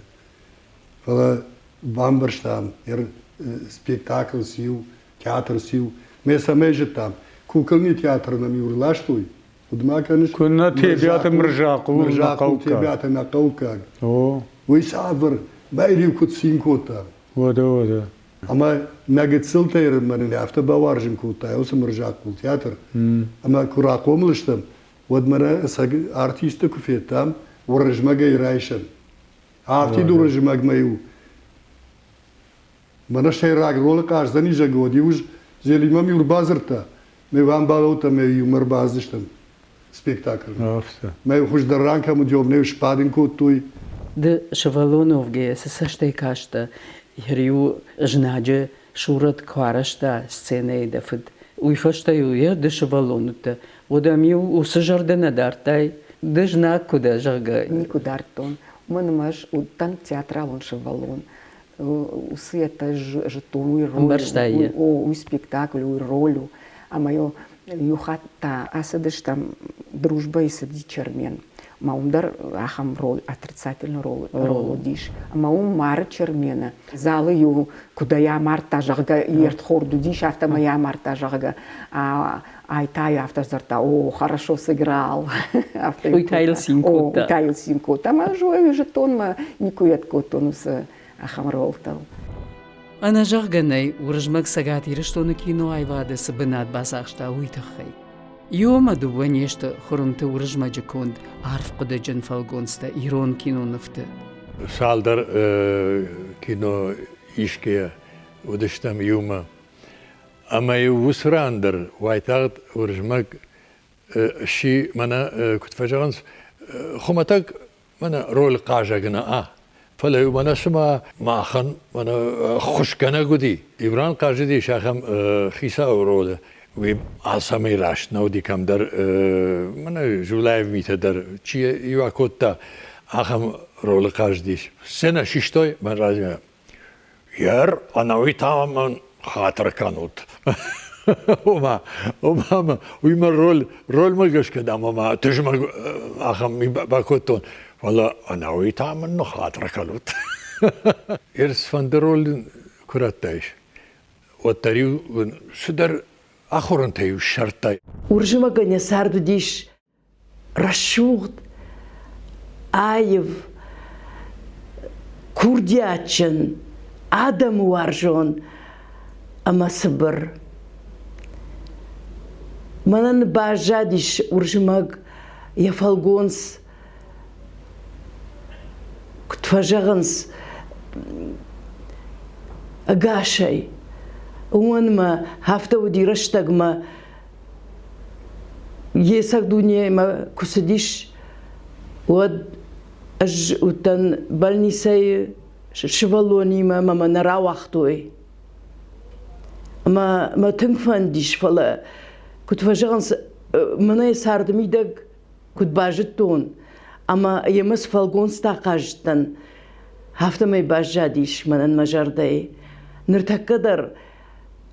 Фӕлӕ бамбӕрстам, спектакль циу, театр циу. Мӕ цӕмӕй зыдтам, кукольный театры нӕм-иу ӕрластой, Куыд ма кӕныс? Куыннӕ Тебиаты Мырзахъул Мырзахъул Тебиаты нӕ хъӕуккаг. О. Уый цавӕр Байриу куыд цин кодта. Уӕдӕ, уӕдӕ. Ӕмӕ нӕ гыццылтӕй мӕнӕн афтӕ бауарзын кодта уыцы Мырзахъул театр. Ӕмӕ куы рахъомыл стӕм, уӕд мӕнӕ ӕцӕг артисты куы федтам, Уырызмӕгӕй райсӕм. Афтид Уырызмӕгмӕ-иу мӕнӕ сӕйраг ролы хъаздзӕни, зӕгъгӕ, уӕд-иу Зелимӕ иу ӕрбадзырдта, Ме ӕмбалӕуттӕ ме иумӕ ӕрбацыдыстӕм спектакльмӕ. Афтӕ. Мӕ хуыздӕр ран кӕм уыди, уым нӕ сбадын кодтой. Ды сывӕллон уӕвгӕйӕ цы цӕстӕй кастӕ, иу знаджы сурӕт куы арӕзта сценӕйы дӕ фыд, уый фӕстӕ-иу йӕ ды сывӕллон уыдтӕ, уӕд ӕм-иу уыцы зӕрдӕ нӕ дардтай, ды знаг куы дӕ, зӕгъгӕ. Никуы дардтон. Уымӕн ӕмӕ ӕз уыдтӕн театралон сывӕллон. Уыцы йедтӕ зыдтон уый роль, уый спектакль, уый роль у. Ӕмӕ иу хатт та ацыдыстӕм Дружбайы цыди Чермен. Ӕмӕ уым дӕр ахӕм роль, отрицательный роль, роль уыдис. Ӕмӕ уым мары Чермены. Залы иу куыд ӕй амардта, зӕгъгӕ, йе рдхорд уыдис, афтӕмӕй амардта, зӕгъгӕ. Ай та афтӕ дзырдта, о, хорошо сыграл. Уый та йыл цин кодта. Уый та йыл цин кодта. Ӕмӕ ӕз зыдтон, мӕ никуы йед кодтон уыцы ахӕм ролтыл. Ӕнӕзӕгъгӕ нӕй, Уырызмӕг Цӕгат Ирыстоны киноаивады цы бынат бацахста, уый тыххӕй. Иу ӕмӕ дыууӕ не сты Хуырымты Уырызмӕджы конд арфхъуыдыджын фӕлгонцтӕ ирон кинонывты. Цалдӕр кино исгӕйӕ уыдыстӕм иумӕ. Ӕмӕ-иу уыцы ран дӕр уайтагъд Уырызмӕг сси, мӕнӕ куыд фӕзӕгъынц, хуымӕтӕг мӕнӕ роль хъазӕг нӕ, фӕлӕ-иу мӕнӕ цыма махӕн мӕнӕ ӕххуысгӕнӕг уыди. Ивран хъазыдис ахӕм хицауы ролы, уый алцӕмӕй раст нӕ уыди кӕмдӕр, мӕнӕ Жулаев митӕ дӕр чи иу акодта, ахӕм ролы хъазыдис. Сценӕ систой мӕн размӕ. Ер, ӕнӕуи та мын хатыр кӕнут. Ома, ома, уый мӕ роль, рольмӕ гӕсгӕ дам, ома, тызмӕг ахӕм ми бакодтон, фӕлӕ ӕнӕуи та мын ныххатыр кӕнут. Ер цыфӕнды роль куы радтаис, уӕддӕр-иу цыдӕр ахорӕнтӕ-иу ссардтай. Уырызмӕгӕн йӕ цард уыдис рӕсугъд, аив, курдиатджын, адӕмы уарзон ӕмӕ цыбыр. Мӕнӕн баззадис Уырызмӕг йӕ фӕлгонц, куыд фӕзӕгъынц, ӕгасӕй. Уымӕн мӕ афтӕ уыди рӕстӕгмӕ Йе цӕг дунемӕ куы цыдис, уӕд ӕз уыдтӕн больницӕйы сывӕллонимӕ ӕмӕ мӕ нӕ рауагътой. Ӕмӕ мӕ тынг фӕндис, фӕлӕ, куыд фӕзӕгъынц, мӕнӕ царды мидӕг куыд базыдтон ӕмӕ йемӕ цы фӕлгонцтӕ хъазыдтӕн, афтӕмӕй баззадис мӕнӕн мӕ зӕрдӕйы. Ныртӕккӕ дӕр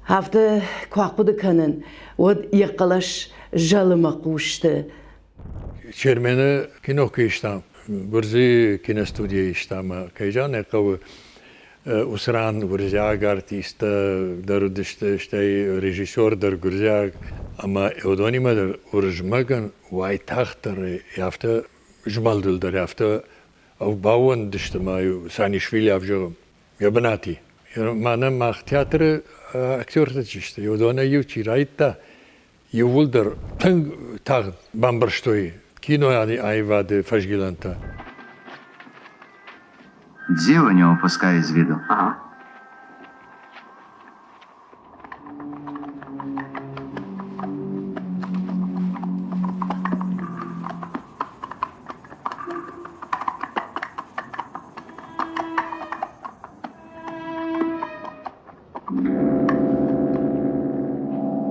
Афтӕ куы ахъуыды кӕнын, уӕд йӕ хъӕлӕс зӕлы мӕ хъусты. Чермены кино куы истам, Гуырдзыйы киностудийы истам, кӕй зӕгъын ӕй хъӕуы, уыцы ран гуырдзиаг артисттӕ дӕр уыдысты, стӕй режиссер дӕр гуырдзиаг, ӕмӕ уыдонимӕ дӕр Уырызмӕгӕн уайтагъддӕр афтӕ змӕлдыл дӕр афтӕ баууӕндыдысты ма Санишвили ӕвзӕгъы йӕ бынати. Мӕнӕ мах театры актертӕ чи сты, уыдонӕй иу чи райдта, иууылдӕр тынг тагъд бамбӕрстой кинойы аивады фӕзгилӕнтӕ. Дело не упускай из виду. Ага.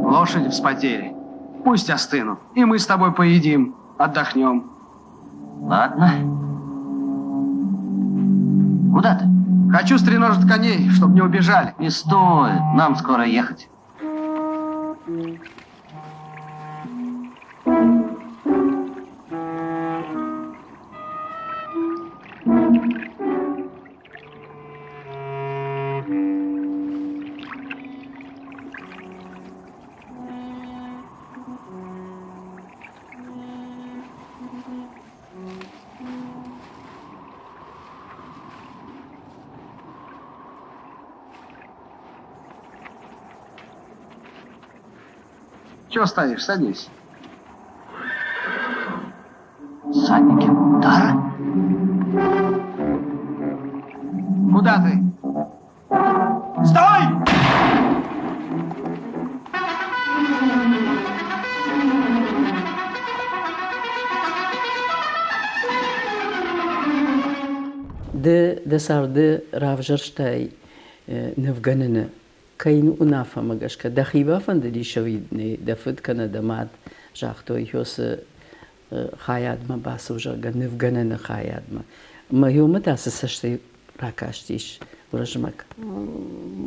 Лошади вспотели. Пусть остынут. И мы с тобой поедим, отдохнем. Ладно. Куда ты? Хочу стреножить коней, чтобы не убежали. Не стоит, нам скоро ехать. Чего стоишь? Садись. Всадники удара? Куда ты? Стой! Ды дӕ царды равзӕрстай нывгӕныны кӕй уынаффӕмӕ гӕсгӕ дӕхи бафӕндыдис ӕви дӕ фыд кӕнӕ дӕ мад загътой Хёсы хайадмӕ бацу, зӕгъгӕ, нывгӕнӕны хайадмӕ. Мӕ иумӕ та цы цӕстӕй ракастис Уырызмӕг?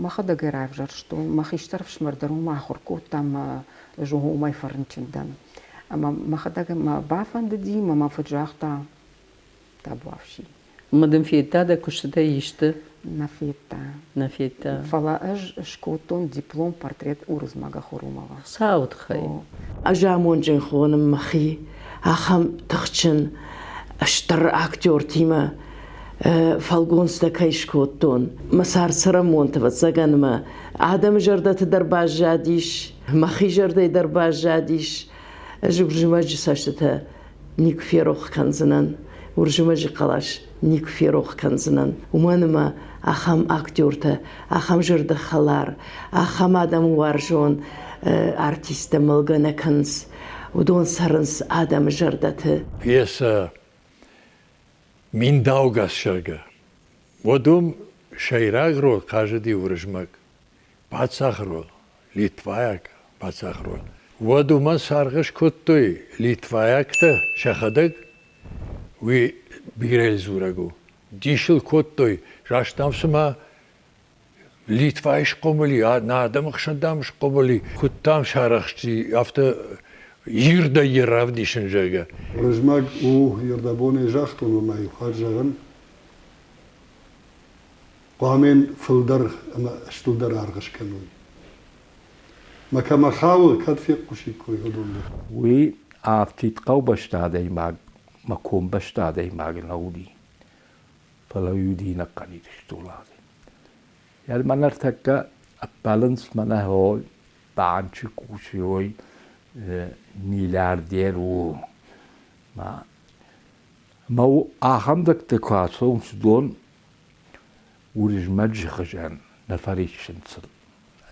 Мӕхӕдӕг ӕй равзӕрстон. Мӕ хистӕр ӕфсымӕр дӕр уым ахуыр кодта ӕмӕ ӕз уымӕй фӕрынчын дӕн. Ӕмӕ мӕхӕдӕг мӕ бафӕндыди, мӕ мӕ фыд загъта, табуафси. Ӕмӕ дын федта дӕ куыстытӕй исты? Нӕ федта. Нӕ федта. Фӕлӕ ӕз скодтон диплом портрет Урузмага Хурумова. Хуыцауы тыххӕй. Ӕз амонджын хонын мӕхи ахӕм тыхджын стыр актертимӕ фӕлгонцтӕ кӕй скодтон. Мӕ цард-цӕрӕнбонты, ӕвӕццӕгӕн, мӕ адӕмы зӕрдӕты дӕр баззадис, мӕхи зӕрдӕйы дӕр баззадис. Ӕз Уырызмӕджы цӕстытӕ никуы ферох кӕндзынӕн, Уырызмӕджы хъӕлӕс никуы ферох кӕндзынӕн, уымӕн ӕмӕ ахӕм актертӕ, ахӕм зӕрдӕхӕлар, ахӕм адӕмуарзон артисттӕ мӕлгӕ нӕ кӕнынц. Уыдон цӕрынц адӕмы зӕрдӕты. Пьесӕ Миндаугӕс, зӕгъгӕ, уӕд уым сӕйраг роль хъазыди Уырызмӕг, паддзахы роль, литвайаг паддзахы роль. Уӕд уымӕн саргъ скодтой литвайӕгтӕ сӕхӕдӕг, уый бирӕ дзурӕг у. Дис ыл кодтой, раст дам цыма Литвайы схъомыл и, нӕ адӕмы хсӕн дам схъомыл и, куыд дам сарӕхсти, афтӕ ирдӕй йӕ равдисын, зӕгъгӕ. Уырызмӕг у, ирдӕбонӕй загътон ӕмӕ иу хатт зӕгъын, хъуамӕ йын фылдӕр ӕмӕ стылдӕр аргъ скӕной. Мӕ кӕмӕ хауы, кӕд фехъусиккой уыдон дӕр. Уый афтид хъӕубӕсты адӕймаг мӕ комбӕсты адӕймаг нӕ уыди, фӕлӕ уыди ӕнӕхъӕн Ирыстоны адӕм. Мӕ ныртӕккӕ ӕппӕлынц мӕнӕ ой, банчы кусы ой, миллиардер у. Мӕ ахӕм дӕгтӕ куы ацӕуынц уыдон Уырызмӕджы хуызӕн нӕ фӕриссынц,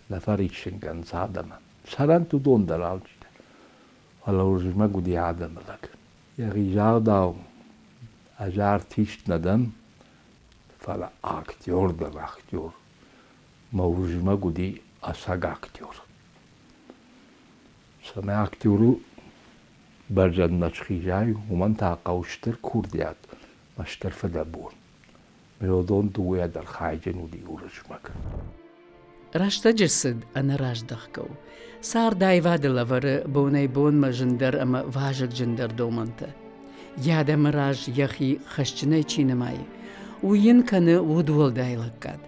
нӕ фӕриссын кӕнынц адӕмӕн. Цӕрӕнт уыдон дӕр алчидӕр. Фӕлӕ Уырызмӕг уыди адӕмы лӕг. Йӕхи загъдау, ӕз артист нӕ дӕн, фӕлӕ актер дӕн, актер. Мӕ Уырызмӕг уыди ӕцӕг актер. Цӕмӕй актеры бӕрзӕндмӕ схизай, уымӕн та хъӕуы стыр курдиат ӕмӕ стыр фыдӕбон. Мелодон дыууӕ дӕр хайджын уыди Уырызмӕг. Рӕстӕджы цыд ӕнӕраздӕхгӕ у. Цард аивады лӕвӕры бонӕй-бонмӕ зындӕр ӕмӕ вазыгджындӕр домӕнтӕ. Йӕ адӕмы раз йӕхи хӕсджынӕй чи нымайы, уый йын кӕны удуӕлдай лӕггад.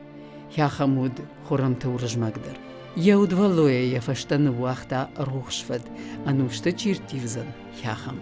Ахӕм уыд Хуырымты Уырызмӕг дӕр. Йӕ удвӕллойӕ йӕ фӕстӕ ныууагъта рухс фӕд, ӕнусты чи рттивдзӕн, ахӕм.